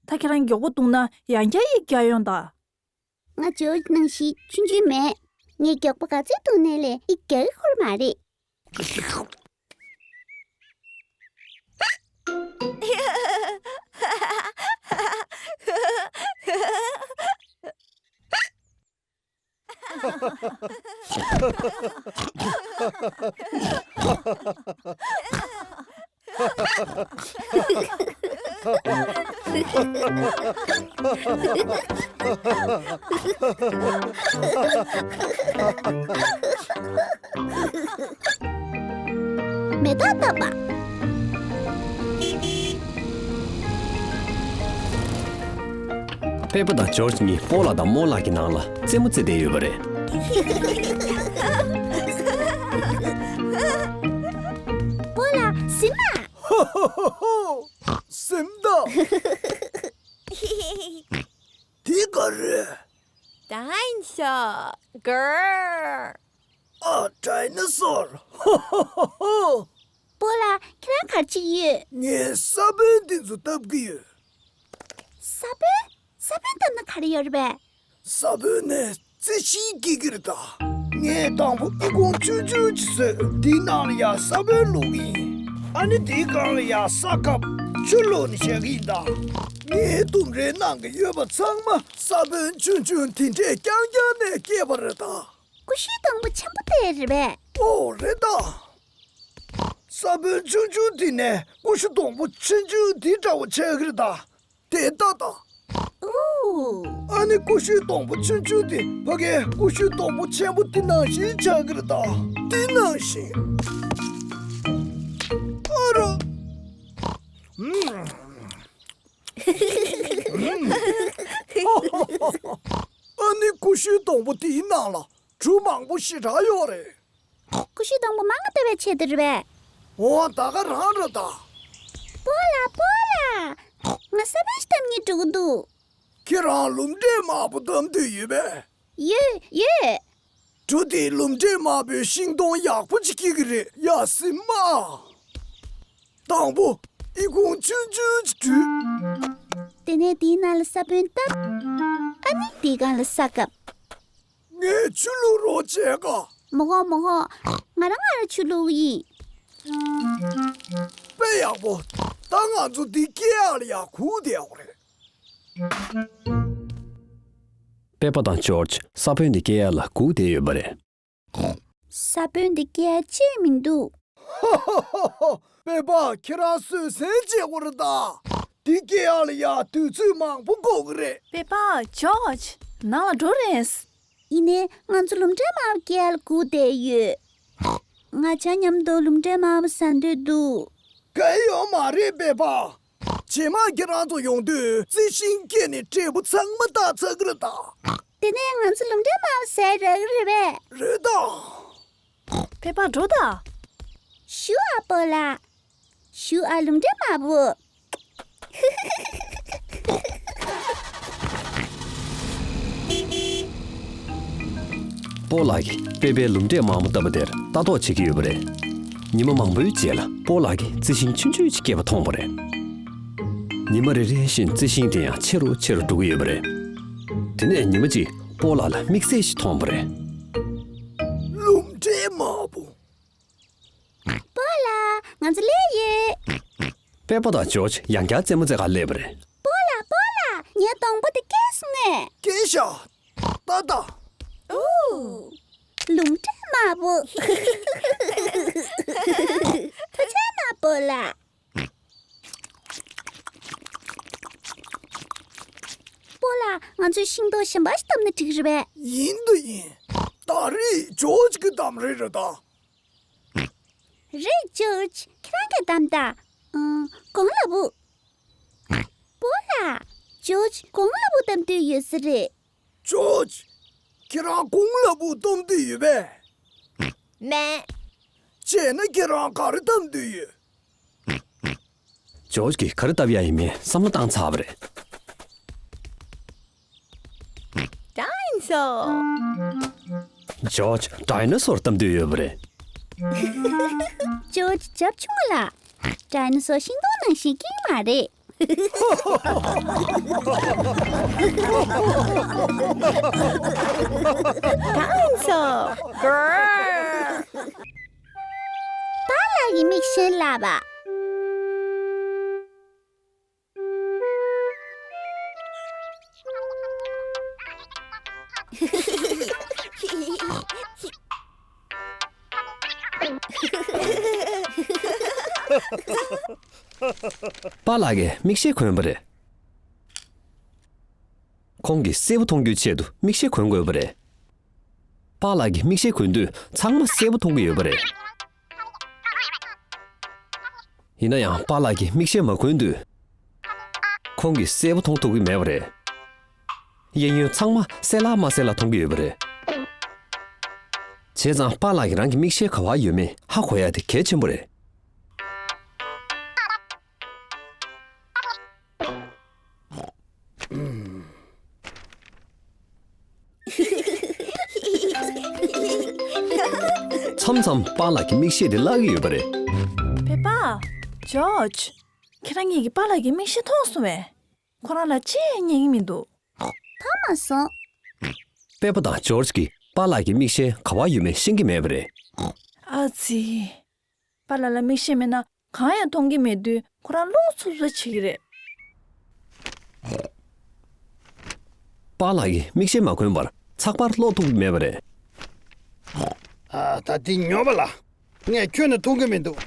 ད་ཁྱེད་རང་མགྱོགས་པོ་བཏུང་ན་ཡང་བསྐྱར་ཡིག་རྒྱག་ཡོང་ད། ང་ཇོརྗ་ནང་བཞིན་ཆུང་ཆུང་མེད། ངས་མགྱོགས་པོ་ག་ཚོད་བཏུང་ནའི་ལས་ཡིག་རྒྱག་གི་ཁོ་རང་མ་རེད། མེ་སྟག་བཏབ་པ། པེ་པ་དང་ཇོརྗ་གཉིས་སྤོ་ལགས་དང་རྨོ་ལགས་ཀྱི་ནང་ལ་རྩེད་མོ་རྩེ་བསྡད་ཡོད་པ་རེད། སྤོ་ལགས་ཟིན་ན། ཧོ་ཧོ་ཧོ་ཧོ། ཟིན་ད། དེ་ག་རེད། Dinosaur། གར། ཨ། ཌའི་ནོ་སོར། ཧོ་ཧོ་ཧོ་ཧོ། སྤོ་ལགས་ཁྱེད་རང་ག་རེ་བྱེད་ཀྱི་ཡོད། ངས་ས་བོན་འདི་ཚོ་བཏབ་ཀྱི་ཡོད། ས་བོན། ས་བོན་བཏབ་ན་ག་རེ་ཡོད་རེད་པས། ས་བོན་ནས་རྩི་ཤིང་སྐྱེ་གི་རེད་ད། ངས་དང་པོ་ཨི་ཁུང་ཆུང་ཆུང་ཅིག་བཟོས། དེའི་ནང་ལ་ཡ་ས་བོན་བླུགས་ཡིན། ཨ་ནི་དེའི་སྒང་ལ་ཡ་ས་བཀབ། ཆུ་བླུགས་ནས་བཞག་གི་ཡིན་ད། ངའི་ལྡུམ་རའི་ནང་གི་ཡོད་པ་ཚང་མ་ས་བོན་ཆུང་ཆུང་དེ་འདྲས་རྐྱང་རྐྱང་ནས་སྐྱེས་པ་རེད་ད། ཀུ་ཤུའི་སྡོང་པོ་ཆེན་པོ་དེ་རེད་པས། ཨོ་རེད་ད། ས་བོན་ཆུང་ཆུང་དེ་ནས་ཀུ་ཤུ་སྡོང་པོ་ཆུང་ཆུང་དེ་འདྲ་བོ་ཆགས་ཀྱི་རེད་ད། དེ་ལྟ་ད། ཨོ། ཨ་ནི་ཀུ་ཤུའི་སྡོང་པོ་ཆུང་ཆུང་དེ་ཕ་གིའི་ཀུ་ཤུའི་སྡོང་པོ་ཆེན་པོ་དེ་ནང་བཞིན་ཆགས་ཀྱི་རེད་ད། དེ་ནང་བཞིན། ཨ་རོ། ཨ་ནི་ཀུ་ཤུའི་སྡོང་པོ་དེའི་ནང་ལ་གྲུ་མང་པོ་ཞེ་དྲག་ཡོད་རེད། ཀུ་ཤུའི་སྡོང་པོ་མང་ང་བཏབ་པའི་ཆེད་དུ་རེད་པས། འོ་ད་ག་རང་རེད་ད། སྤོ་ལགས་སྤོ་ལགས། ང་ས་བོན་ཞིག་བཏབ་སྙིང་འདོད་ཀྱི་འདུག་ཁྱེད་རང་ལུམ་འབྲས་དམར་པོ་བཏབ་འདོད་ཡོད་པས། ཡོད་ཡོད། གྲུ་དེའི་ལུམ་འབྲས་དམར་པོའི་ཤིང་སྡོང་ཡག་པོ་ཅིག་སྐྱེ་གི་རེད་ཡ་སྲིན་མ། དང་པོ་ཨི་ཁུང་ཆུང་ཆུང་ཅིག་བྲུས། དེ་ནས་དེའི་ནང་ལ་ས་བོན་བཏབ། ཨ་ནི་དེའི་སྒང་ལ་ས་བཀབ། ངས་ཆུ་བླུག་རོགས་བྱེད་ག་མི་དགོས་མི་དགོས། ང་རང་ང་རང་ཆུ་བླུག་ཡིན། དཔེ་ཡག་པོ། ད་ང་ཚོ་འདི་སྐྱེ་ཡག་ལ་ཡ་སྒུག་བསྡད་ཡོད་རེད། པེ་པ་དང་ཇོརྗ་ས་བོན་འདི་སྐྱེ་ཡག་ལ་སྒུག་བསྡད་ཡོད་པ་རེད། ས་བོན་འདི་སྐྱེ་ཡག་ཅིག་མི་འདུག་ཧོ་ཧོ་ཧོ་ཧོ། པེ་པ་ཁྱེད་རང་བཟོད་བསྲན་བྱེད་དགོས་རེད་ད། འདི་སྐྱེ་ཡག་ལ་ཡ་དུས་ཚོད་མང་པོ་འགོར་གི་རེད། པེ་པ་ཇོརྗ་ནང་ལ་འགྲོ་རན། ཡིན་ནའི་ང་ཚོ་ལུམ་འབྲས་དམར་པོ་སྐྱེ་ཡག་ལ་སྒུག་བསྡད་ཡོད། ང་ཆ་མཉམ་དུ་ལུམ་འབྲས་དམར་པོ་ཟ་འདོད་འདུག་གལ་ཡོད་མ་རེད་པེ་པ། རྗེས་མ་ཁྱེད་རང་ཚོ་ཡོང་དུས་རྩི་ཤིང་སྐྱེས་ནས་འབྲས་བུ་ཚང་མ་བཏགས་ཚར་གི་རེད་ད། དེ་ནས་ང་ཚོ་ལུམ་འབྲས་དམར་པོ་ཟ་ཡག་རག་གི་རེད་པས། རེད་ད། པེ་པ་འགྲོ་ད། ཞུ་ཨ་སྤོ་ལགས། ཞུ་ཨ་ལུམ་འབྲས་དམར་པོ། སྤོ་ལགས་ཀྱིས་པེ་པའི་ལུམ་འབྲས་དམར་པོ་བཏབ་པ་དེར་ལྟ་རྟོག་བྱེད་ཀྱི་ཡོད་པ་རེད། ཉི་མ་མང་པོའི་རྗེས་ལ་སྤོ་ལགས་ཀྱིས་རྩི་ཤིང་ཆུང་ཆུང་ཅིག་སྐྱེས་པ་མཐོང་བ་རེད། ཉི་མ་རེ་རེ་བཞིན་རྩི་ཤིང་དེ་ཡང་ཆེ་རུ་ཆེ་རུ་འགྲོ་གི་ཡོད་པ་རེད། དེ་ནས་ཉི་མ་གཅིག་སྤོ་ལགས་ལ་དམིགས་བསལ་ཞིག་མཐོང་བ་རེད། ལུམ་འབྲས་དམར་པོ། སྤོ་ལགས་ང་ཚོ་སླེབས་ཡོད། པེ་པ་དང་ཇོརྗ་ཡང་བསྐྱར་རྩེད་མོ་རྩེ་གར་སླེབས་པ་རེད། སྤོ་ལགས་སྤོ་ལགས་ངའི་སྡོང་པོ་དེ་སྐྱེས་སོང་ངས། སྐྱེས་ཤག་ད་ད། ཨོ། ལུམ་འབྲས་དམར་པོ། ཐུགས་རྗེ་གནང་སྤོ་ལགས། སྤོ་ལགས་ང་ཚོས་ཤིང་ཏོག་གཞན་པ་ཞིག་བཏབ་ན་འགྲིག་རེད་པས། ཡིན་དང་ཡིན། ད་རེས་ཇོརྗ་གི་གཏམ་རེད་རེད་ད། རེད་ཇོརྗ་ཁྱེད་རང་གིས་གཏམ་ད། ཨང་། གོང་ལ་བུ། སྤོ་ལགས། ཇོརྗ་གོང་ལ་བུ་གཏམ་འདོད་ཡོད་ས་རེད། ཇོརྗ། ཁྱེད་རང་གོང་ལ་བུ་གཏམ་འདོད་ཡོད་པས། མེད། བྱས་ན་ཁྱེད་རང་ག་རེ་གཏམ་འདོད་ཡོད། ཇོརྗ་གིས་ག་རེ་བཏབ་ཡ་ཡིན་མིན་བསམ་བློ་བཏང་ཚར་བ་རེད། Dinosaur། ཇོརྗ་ཌའི་ནོ་སོར་གཏམ་འདོད་ཡོད་པ་རེད། ཇོརྗ་རྒྱབ་ཆུང་ལ། ཌའི་ནོ་སོར་ཤིང་སྡོང་ནང་བཞིན་སྐྱེ་མ་རེད། Dinosaur། པཱ་ལགས་ཀྱི་མིག་ཤེལ་ལགས་པ། པཱ་ལགས་ཀྱིས་མིག་ཤེལ་གོན་པ་རེད། ཁོང་གིས་གསལ་པོ་མཐོང་རྒྱུའི་ཆེད་དུ་མིག་ཤེལ་གོན་དགོས་པ་རེད། པཱ་ལགས་ཀྱིས་མིག་ཤེལ་གོན་དུས་ཚང་མ་གསལ་པོ་མཐོང་གི་ཡོད་པ་རེད། ཡིན་ན་ཡང་པཱ་ལགས་ཀྱིས་མིག་ཤེལ་མ་གོན་དུས། ཁོང་གིས་གསལ་པོ་མཐོང་ཐུབ་ཀྱི་མེད་པ་རེད། གཡས་གཡོན་ཚང་མ་གསལ་ལ་མ་གསལ་ལ་མཐོང་གི་ཡོད་པ་རེད། བྱས་ཙང་པཱ་ལགས་ཀྱིས་རང་གི་མིག་ཤེལ་ག་པར་ཡོད་མེད་ཧ་གོ་ཡ་དེ་གལ་ཆེན་པོ་རེད། མཚམས་མཚམས་པཱ་ལགས་ཀྱི་མིག་ཤེལ་དེ་བརླག་གི་ཡོད་པ་རེད། པེ་པ། ཇོརྗ། ཁྱེད་རང་གཉིས་ཀྱིས་པཱ་ལགས་ཀྱི་མིག་ཤེལ་མཐོང་སོང་བས། ཁོ་རང་ལ་ཅི་ཡང་ཉན་གྱི་མི་འདུག་མཐོང་མ་སོང་། པེ་པ་དང་ཇོརྗ་གིས་པཱ་ལགས་ཀྱི་མིག་ཤེལ་ག་པར་ཡོད་མེད་ཤེས་ཀྱི་མེད་པ་རེད། ཨ་ཙི། པཱ་ལགས་ལ་མིག་ཤེལ་མེད་ན་གང་ཡང་མཐོང་གི་མེད་དུས་ཁོ་རང་རླུང་འཚུབ་འཚུབ་བྱེད་ཀྱི་རེད། པཱ་ལགས་ཀྱིས་མིག་ཤེལ་མ་གོན་པར་ཚགས་པར་ཀློག་ཐུབ་ཀྱི་མེད་པ་རེད། ཨ། ད་འདི་ཉོབ་པ་ལ། ངས་ཁྱོན་ནས་མཐོང་གི་མི་འདུག་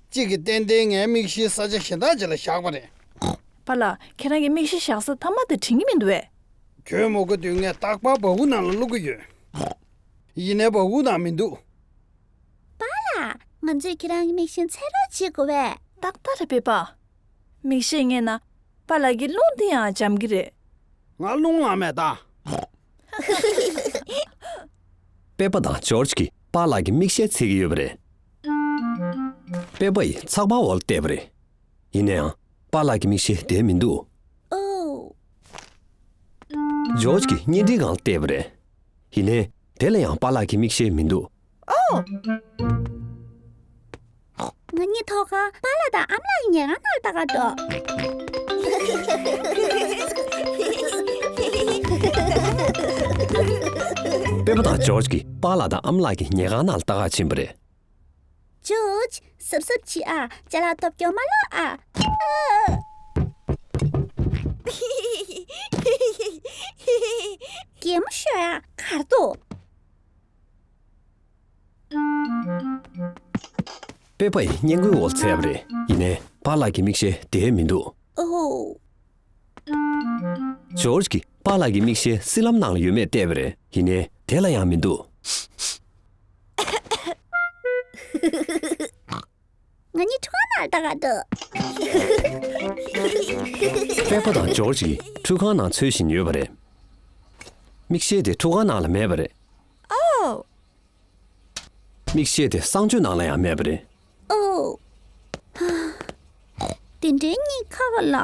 གཅིག་གིས་ཏན་ཏན་ངའི་མིག་ཤེལ་ས་ཆ་གཞན་དག་ཅིག་ལ་བཞག་པ་རེད། པཱ་ལགས། ཁྱེད་རང་གི་མིག་ཤེལ་བཞག་ས་མཐའ་མ་དེ་དྲན་གྱི་མི་འདུག་བས། ཁྱོད་མ་གོ་དུས་ངས་རྟག་པར་སྦ་ཁུག་ནང་ལ་བླུག་གི་ཡོད། ཡིན་ནའི་སྦ་ཁུག་ནང་མི་འདུག་པཱ་ལགས། ང་ཚོས་ཁྱེད་རང་གི་མིག་ཤེལ་འཚོལ་རོགས་བྱེད་དགོས་པས། ཏག་ཏག་རེད་པེ་པ། མིག་ཤེལ་རྙེད་ན་པཱ་ལགས་ཀྱི་རླུང་དེ་ཡང་འཇམ་གྱི་རེད། ང་རླུང་ལངས་མེད་ད། པེ་པ་དང་ཇོརྗ་གིས་པཱ་ལགས་ཀྱི་མིག་ཤེལ་འཚོལ་གྱི་ཡོད་པ་རེད། པེ་པ་ཡིས་ཚགས་པར་འོག་ལ་བལྟས་པ་རེད། ཡིན་ནའང་པཱ་ལགས་ཀྱི་མིག་ཤེལ་དེར་མི་འདུག་ཨོ། ཇོརྗ་གིས་བརྙན་འཕྲིན་སྒང་ལ་བལྟས་པ་རེད། ཡིན་ནའི་དེ་ལ་ཡང་པཱ་ལགས་ཀྱི་མིག་ཤེལ་མི་འདུག་ཨོ། ང་གཉིས་ཐོག་ཁར་པཱ་ལགས་དང་ཨ་མ་ལགས་ཀྱི་ཉལ་ཁང་ནང་ལ་ལྟ་ག་འགྲོ། པེ་པ་དང་ཇོརྗ་གིས་པཱ་ལགས་དང་ཨ་མ་ལགས་ཀྱི་ཉལ་ཁང་ནང་ལ་ལྟ་ག་ཕྱིན་པ་རེད། ཇོརྗ། གཟབ་གཟབ་བྱེད་ཨ། ཅ་ལག་ཐོབ་སྐྱོ་མ་ལོག་ཨ། གད་མོ་ཤོར་ཨ། གར་འདུག་པེ་པ་ཡིས་སྔས་མགོའི་འོག་ལ་འཚོལ་བ་རེད། ཡིན་ནའི་པཱ་ལགས་ཀྱི་མིག་ཤེལ་དེར་མི་འདུག་ཨོ། ཇོརྗ་གིས་པཱ་ལགས་ཀྱི་མིག་ཤེལ་སྲིབ་ལམ་ནང་ལ་ཡོད་མེད་བལྟས་པ་རེད། ཡིན་ནའི་དེ་ལ་ཡང་མི་འདུག་ང་གཉིས་ཁྲུས་ཁང་ནང་ལ་ལྟ་ག་འགྲོ། པེ་པ་དང་ཇོརྗ་གིས་ཁྲུས་ཁང་ནང་འཚོལ་བཞིན་ཡོད་པ་རེད། མིག་ཤེལ་དེ་ཁྲུས་ཁང་ནང་ལ་མེད་པ་རེད། ཨོ། མིག་ཤེལ་དེ་གསང་སྤྱོད་ནང་ལ་ཡང་མེད་པ་རེད། ཨོ། དེ་འདྲའི་གཉིད་ཁ་ག་ལ།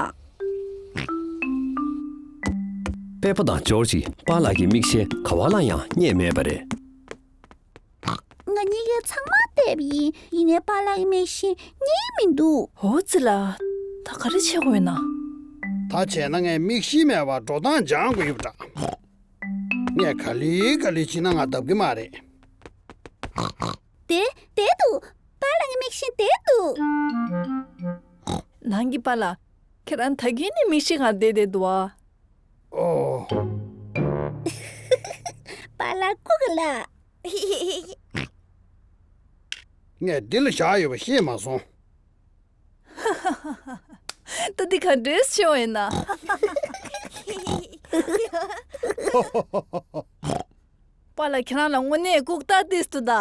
པེ་པ་དང་ཇོརྗ་གིས་པཱ་ལགས་ཀྱི་མིག་ཤེལ་ག་པ་ལ་ཡང་རྙེད་མེད་པ་རེད། ང་གཉིས་ཀས་ཚང་མ་བལྟས་པ་ཡིན། ཡིན་ནའི་པཱ་ལགས་ཀྱི་མིག་ཤེལ་རྙེད་མི་འདུག་ཨོ་ཙི་ལ། ད་ག་རེ་བྱེད་དགོས་ཡིན་ན། ད་བྱས་ན་ངས་མིག་ཤེལ་མེད་པར་འགྲོ་སྟངས་སྦྱང་དགོས་ཡོད་པ་འདྲ། ངས་ག་ལེ་ག་ལེ་བྱས་ན་ང་བརྡབ་ཀྱི་མ་རེད། དེ་དེ་འདུག་པཱ་ལགས་ཀྱི་མིག་ཤེལ་དེ་འདུག་ནང་གི་པཱ་ལགས། ཁྱེད་རང་ད་གིན་ནས་མིག་ཤེལ་སྒང་བསྡད་བསྡད་འདུག་ཨ། ཨོ། པཱ་ལགས་སྐུ་ག་ལ། ངས་འདི་ལ་བཞག་ཡོད་པ་ཤེས་མ་སོང་། ད་འདི་ག་འདྲས་བྱེད་འོ་ཡིན་ན། པཱ་ལགས་ཁྱེད་རང་ལ་དངོས་གནས་ལྐུགས་རྟགས་ཏིས་འདུག་ད།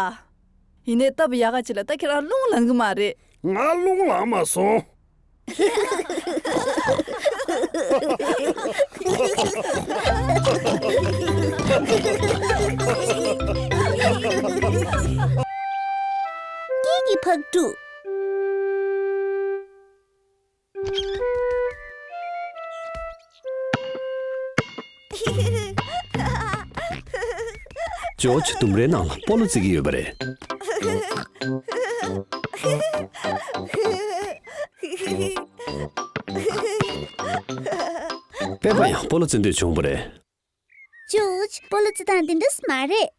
ཡིན་ནའི་སྟབས་ཡག་ག་ཅིག་ལ་ད་ཁྱེད་རང་རླུང་ལངས་གི་མ་རེད། ང་རླུང་ལངས་མ་སོང་། སྐད་ཀྱི་ཕག་ཕྲུག་ཇོརྗ་ལྡུམ་རའི་ནང་ལ་སྤོ་ལོ་རྩེད་ཀྱི་ཡོད་པ་རེད། པེ་པ་ཡང་སྤོ་ལོ་རྩེད་འདོད་བྱུང་བ་རེད། ཇོརྗ། སྤོ་ལོ་རྩེད་སྟངས་འདི་འདྲ་མ་རེད།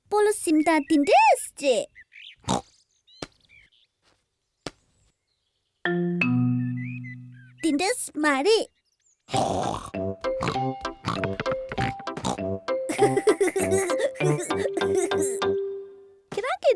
སྤོ་ལོ་ཟིན་སྟངས་འདི་འདྲས་རེད། འདི་འདྲས་མ་རེད། ཁྱེད་རང་གི་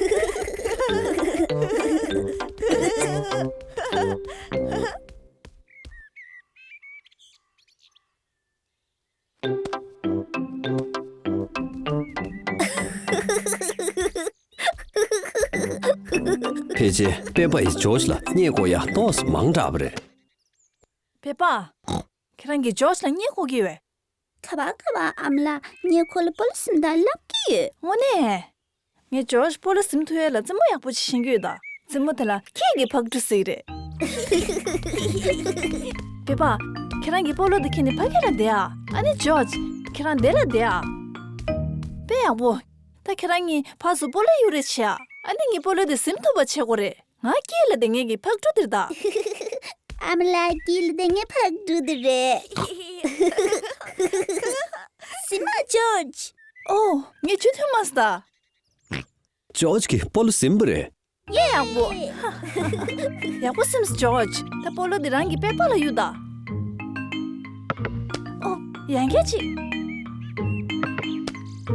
ཕལ་ཆེར་པེ་པ་ཡིས་ཇོརྗ་ལ་བརྙས་བཀོག་ཡ་ཏོག་ཙམ་མང་དྲགས་པ་རེད། པེ་པ། ཁྱེད་རང་གིས་ཇོརྗ་ལ་བརྙས་བཀོག་གི་ཡོད། ག་པར་ག་པར། ཨ་མ་ལགས། ངས་ཁོ་ལ་སྤོ་ལོ་གཟིམ་དང་ལབ་ཀྱི་ཡོད། དངོས་གནས། ངས་ཇོརྗ་སྤོ་ལོ་གཟིམ་ཐུབ་ཡ་ལ་རྩེད་མོ་ཡག་པོ་ཅིག་ཤེས་ཀྱི་ཡོད་ད། རྩེད་མོ་དེ་ལ་སྐད་ཀྱི་ཕག་གྲུ་ཟེར་གྱི་རེད། པེ་པ། ཁྱེད་རང་གིས་སྤོ་ལོ་དེ་ཁྱེར་ནས་ཕ་གི་ལ་བསྡད་ཨ། ཨ་ནི་ཇོརྗ། ཁྱེད་རང་འདི་ལ་བསྡད་ཨ། དཔེ་ཡག་པོ། ད་ཁྱེད་རང་གཉིས་ཕར་ཚུར་སྤོ་ལོ་གཡུག་རེས་བྱེད་ཨ། ཨ་ནི་ངས་སྤོ་ལོ་དེ་གཟིམ་ཐུབ་པ་བྱེད་དགོས་རེད། ང་སྐྱིད་ལ་དེ་ངེད་ཀྱི་ཕག་གྲུ་དེར་ད། ཨ་མ་ལགས། སྐྱིད་ལ་དེ་ངའི་ཕག་གྲུ་དེ་རེད། གཟིམ་མ་ཇོརྗ། ཨོ། ངས་ཇུས་ཐུབ་མ་སོང་ད། ཇོརྗ་གིས་སྤོ་ལོ་གཟིམ་པ་རེད། ཡེ། ཡག་པོ། ཡག་པོ་གཟིམས་སོང་ཇོརྗ། ད་སྤོ་ལོ་དེ་རང་གི་པེ་པ་ལ་གཡུག་ད། ཨོ། ཡང་བསྐྱར་ཅིག་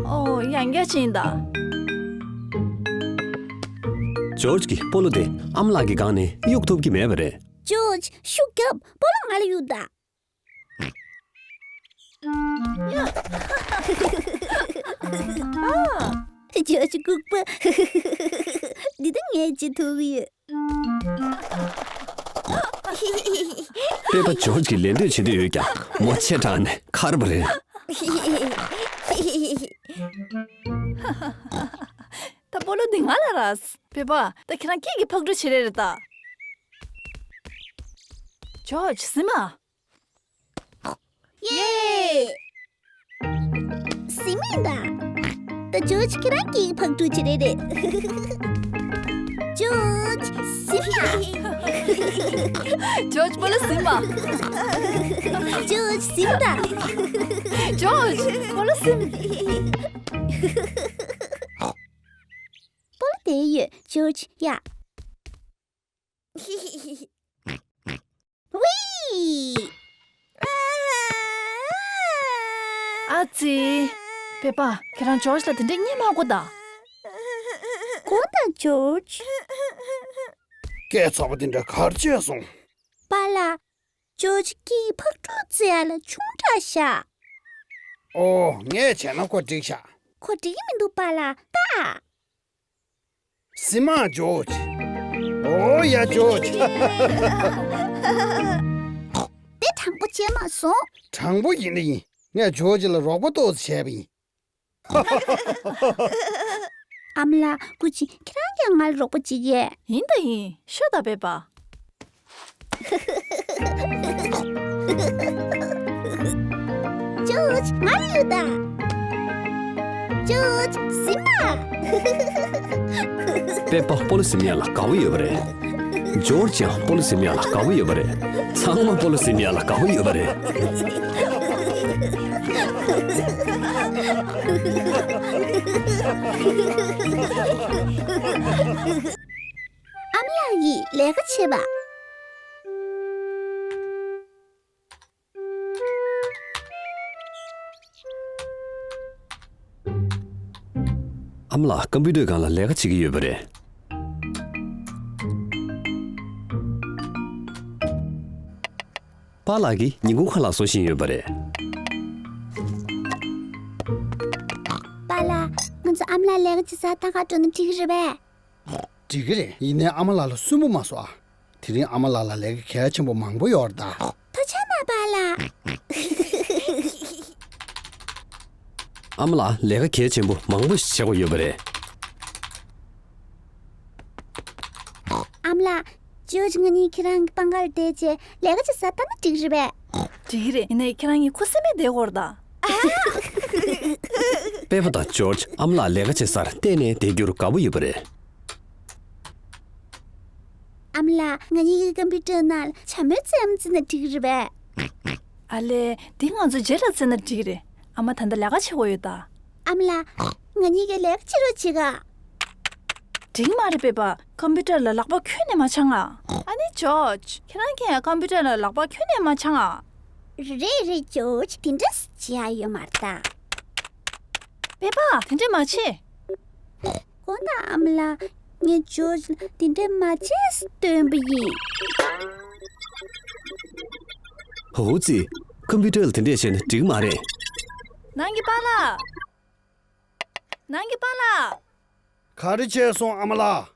ཨོ། ཡང་བསྐྱར་ཅིག་ཡིན་ད། ཇོརྗ་གིས་སྤོ་ལོ་དེ་ཨ་མ་ལགས་ཀྱི་སྒང་ནས་གཡུག་ཐུབ་ཀྱི་མེད་པ་རེད། ཇོརྗ། ཤུགས་རྒྱོབ། སྤོ་ལོ་ང་ལ་གཡུག་ད། ཨ། ཇོརྗ་ལྐུགས་པ། འདི་ད་ངས་བྱེད་ཐུབ་ཡོད། པེ་པ་ཇོརྗ་གིས་ལད་ཟློས་བྱེད་འདོད་ཡོད་ཀྱང་མོ་ཆེ་དྲགས་ནས་ཁར་བ་རེད། ད་སྤོ་ལོ་འདི་ང་ལ་རག་པེ་པ། ད་ཁྱེད་རང་སྐྱིད་ཀྱི་ཕག་གྲུ་བྱེད་རེས་རེད་ད། ཇོརྗ་གཟིམ་མ། ཡེ། གཟིམ་མ་ད། ད་ཇོརྗ་ཁྱེད་རང་སྐྱིད་ཀྱི་ཕག་གྲུ་བྱེད་རེས་རེད། ཇོརྗ་གཟིམ་མ། ཇོརྗ་སྤོ་ལོ་གཟིམ་མ། ཇོརྗ་གཟིམ་ད། ཇོརྗ་སྤོ་ལོ་གཟིམ། སྤོ་ལོ་དེ་ཡོད་ཇོརྗ་ཡ། ཝི། ཨ་ཙི། པེ་པ། ཁྱེད་རང་ཇོརྗ་ལ་དེ་འདྲས་བརྙས་མ་དགོས་ད། དགོས་ད་ཇོརྗ། སྐད་ཚ་པོ་དེ་འདྲ་ག་རེ་བྱས་སོང་། པཱ་ལགས། ཇོརྗ་སྐྱིད་ཀྱི་ཕག་གྲུ་རྩེ་ཡ་ལ་ཆུང་དྲགས་ཤག་ཨོ། ངས་བྱས་ན་ཁོ་འགྲིག་ཤག་ཁོ་འགྲིག་གི་མི་འདུག་པཱ་ལགས། ད། གཟིམ་མ་ཇོརྗ། ཨོ་ཡ་ཇོརྗ། དེ་དྲང་པོ་བྱས་མ་སོང་། དྲང་པོ་ཡིན་ན་ཡིན། ངས་ཇོརྗ་ལ་རོགས་པ་ཏོག་ཙམ་བྱས་པ་ཡིན། ཨ་མ་ལགས། སྐུ་མཁྱེན། ཁྱེད་རང་ཀྱང་ང་ལ་རོགས་པ་བྱེད་ཀྱི། ཡིན་ད་ཡིན། ཤོད་ད་པེ་པ། ཇོརྗ། ང་ལ་གཡུག་ད། ཇོརྗ་གཟིམ་མ། པེ་པ་སྤོ་ལོ་གཟིམ་ཡ་ལ་དགའ་པོ་ཡོད་པ་རེད། ཇོརྗ་ཡང་སྤོ་ལོ་གཟིམ་ཡ་ལ་དགའ་པོ་ཡོད་པ་རེད། ཚང་མ་སྤོ་ལོ་གཟིམ་ཡ་ལ་དགའ་པོ་ཡོད་པ་རེད། ཨ་མ་ལགས་ཀྱིས་ལས་ཀ་བྱེད་པ། ཨ་མ་ལགས་ཀམ་པུ་ཊར་སྒང་ལ་ལས་ཀ་བྱེད་ཀྱི་ཡོད་པ་རེད། པཱ་ལགས་ཀྱིས་ཉིན་གུང་ཁ་ལག་བཟོ་བཞིན་ཡོད་པ་རེད། པཱ་ལགས། ང་ཚོ་ཨ་མ་ལགས་ལས་ཀ་བྱེད་སར་ལྟ་ག་འགྲོ་ན་འགྲིག་གི་རེད་པས། འགྲིག་གི་རེད། ཡིན་ནའི་ཨ་མ་ལགས་ལ་སུན་པོ་མ་བཟོ་ཨ། དེ་རིང་ཨ་མ་ལགས་ལ་ལས་ཀ་གལ་ཆེན་པོ་མང་པོ་ཡོད་རེད་ད། ཐུགས་རྗེ་གནང་པཱ་ལགས། ཨ་མ་ལགས་ལས་ཀ་གལ་ཆེན་པོ་མང་པོ་ཞིག་བྱེད་དགོས་ཡོད་པ་རེད། ཨ་མ་ལགས། ཇོརྗ་ང་གཉིས་ཁྱེད་རང་གི་པང་ཁར་བསྡད་བྱས་ལས་ཀ་བྱེད་སར་ལྟ་ན་འགྲིག་གི་རེད་པས། འགྲིག་གི་རེད། ཡིན་ནའི་ཁྱེད་རང་གཉིས་ཁུ་སིམ་མེར་བསྡད་དགོས་རེད་ད། པེ་པ་དང་ཇོརྗ་ཨ་མ་ལགས་ལས་ཀ་བྱེད་སར་གཏན་ནས་བསྡད་རྒྱུར་དགའ་པོ་ཡོད་པ་རེད། ཨ་མ་ལགས། ང་གཉིས་ཀྱིས་ཀམ་པུ་ཊར་ནང་ལ་བྱ་མོའི་རྩེད་མོ་རྩེ་ན་འགྲིག་གི་རེད་པས། ཨ་ལས། འདི་ང་ཚོ་རྗེས་ལ་རྩེ་ན་འགྲིག་གི་རེད། ཨ་མ་ད་ལྟ་ལས་ཀ་བྱེད་དགོས་ཡོད་ད། ཨ་མ་ལགས། ང་གཉིས་ཀྱིས་ལས་ཀ་བྱེད་རོགས་བྱེད་ག་འགྲིག་མ་རེད་པེ་པ། ཀམ་པུ་ཊར་ལ་ལག་པ་ཁྱོན་ནས་མ་འཆང་ཨ། ཨ་ནི་ཇོརྗ། ཁྱེད་རང་གིས་ཀམ་པུ་ཊར་ལ་ལག་པ་ཁྱོན་ནས་མ་འཆང་ཨ། རེད་རེད་ཇོརྗ། དེ་འདྲ་བྱེད་ཡ་ཡོད་མ་རེད་ད། པེ་པ། དེ་འདྲ་མ་བྱེད། དགོངས་དག་ཨ་མ་ལགས། ངས་ཇོརྗ་ལ་དེ་འདྲ་མ་བྱེད་ཟེར་སྟོན་པ་ཡིན། ཧོ་ཙི། ཀམ་པུ་ཊར་ལ་དེ་འདྲས་བྱས་ན་འགྲིག་མ་རེད། ནང་གི་པཱ་ལགས། ནང་གི་པཱ་ལགས། ག་རེ་བྱས་སོང་ཨ་མ་ལགས།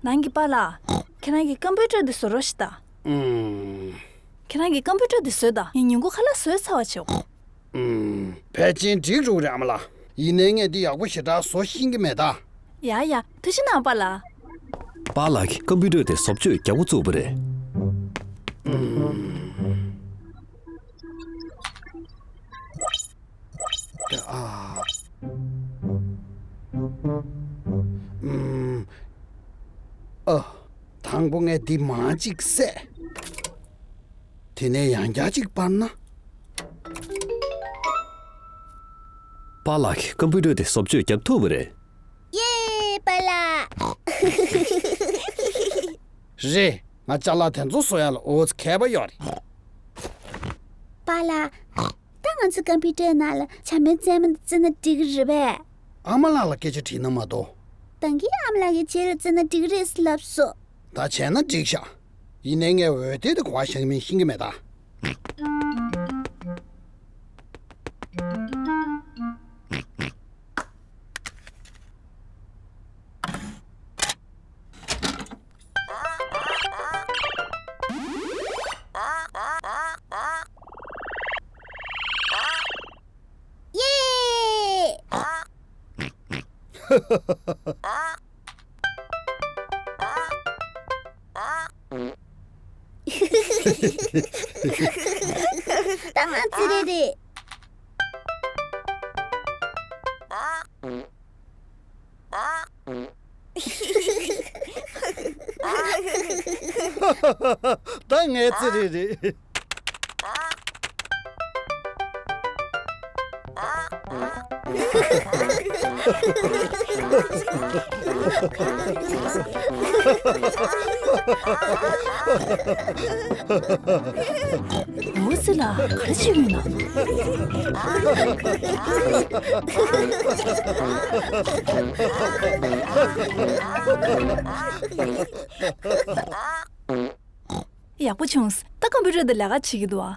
ནང་གི་པཱ་ལགས། ཁྱེད་རང་གིས་ཀམ་པུ་ཊར་འདི་བཟོ་རོགས་ཞིག་དང་། ཨུམ། ཁྱེད་རང་གིས་ཀམ་པུ་ཊར་འདི་བཟོས་དང་། ངས་ཉིན་གུང་ཁ་ལག་བཟོས་ཚར་བ་བྱེད། ཨུམ། ཕལ་ཆེར་འགྲིག་འགྲོ་གི་རེད་ཨ་མ་ལགས། ཡིན་ནའི་ངས་འདི་ཡག་པོ་ཞེ་དྲག་བཟོ་ཤེས་ཀྱི་མེད་ད། ཡ་ཡ། ཐུགས་རྗེ་གནང་པཱ་ལགས། པཱ་ལགས་ཀྱིས་ཀམ་པུ་ཊར་དེ་བཟོ་བཅོས་རྒྱག་འགོ་བཙུགས་པ་རེད། ཨ། ཨ། དང་པོ་ངས་འདི་མར་གཅིག་བསད། དེ་ནས་ཡང་བསྐྱར་གཅིག་སྤར་ན། པཱ་ལགས་ཀྱིས་ཀམ་པུ་ཊར་དེ་བཟོ་བཅོས་རྒྱག་ཐུབ་པ་རེད། ཡེ། པཱ་ལགས། རེད། ང་ཅ་ལག་དེ་ཚོ་བཟོ་ཡ་ལ་འོ་ཙི་མཁས་པ་ཡོད་རེད། པཱ་ལགས། ད་ང་ཚོའི་ཀམ་པུ་ཊར་ནང་ལ་བྱམས་པའི་རྩེད་མོ་འདི་བརྩིས་ན་འགྲིག་གི་རེད་པས། ཨ་མ་ལགས་ལ་སྐད་ཆ་དྲིས་ན་མ་གཏོགས། ད་གིན་ཨ་མ་ལགས་ཀྱིས་བྱས་རེད་བརྩིས་ན་འགྲིག་གི་རེད་ཟེར་ལབ་སོང་། ད་བྱས་ན་འགྲིག་ཤག་ཡིན་ནའི་ངས་འོད་སྡེར་དེ་ག་པར་བཞག་མིན་ཤེས་ཀྱི་མེད་ད། ཡེ། ད་ང་ཚེ་རེ་རེད། ད་ངའི་ཚེ་རེ་རེད། འོ་ཙི་ལ་ག་རེ་བྱེད་ཀྱི་ཡོད་ན། ཡག་པོ་བྱུང་། ད་ཀམ་པུ་ཊར་འདི་ལས་ཀ་བྱེད་ཀྱི་འདུག་ཨ།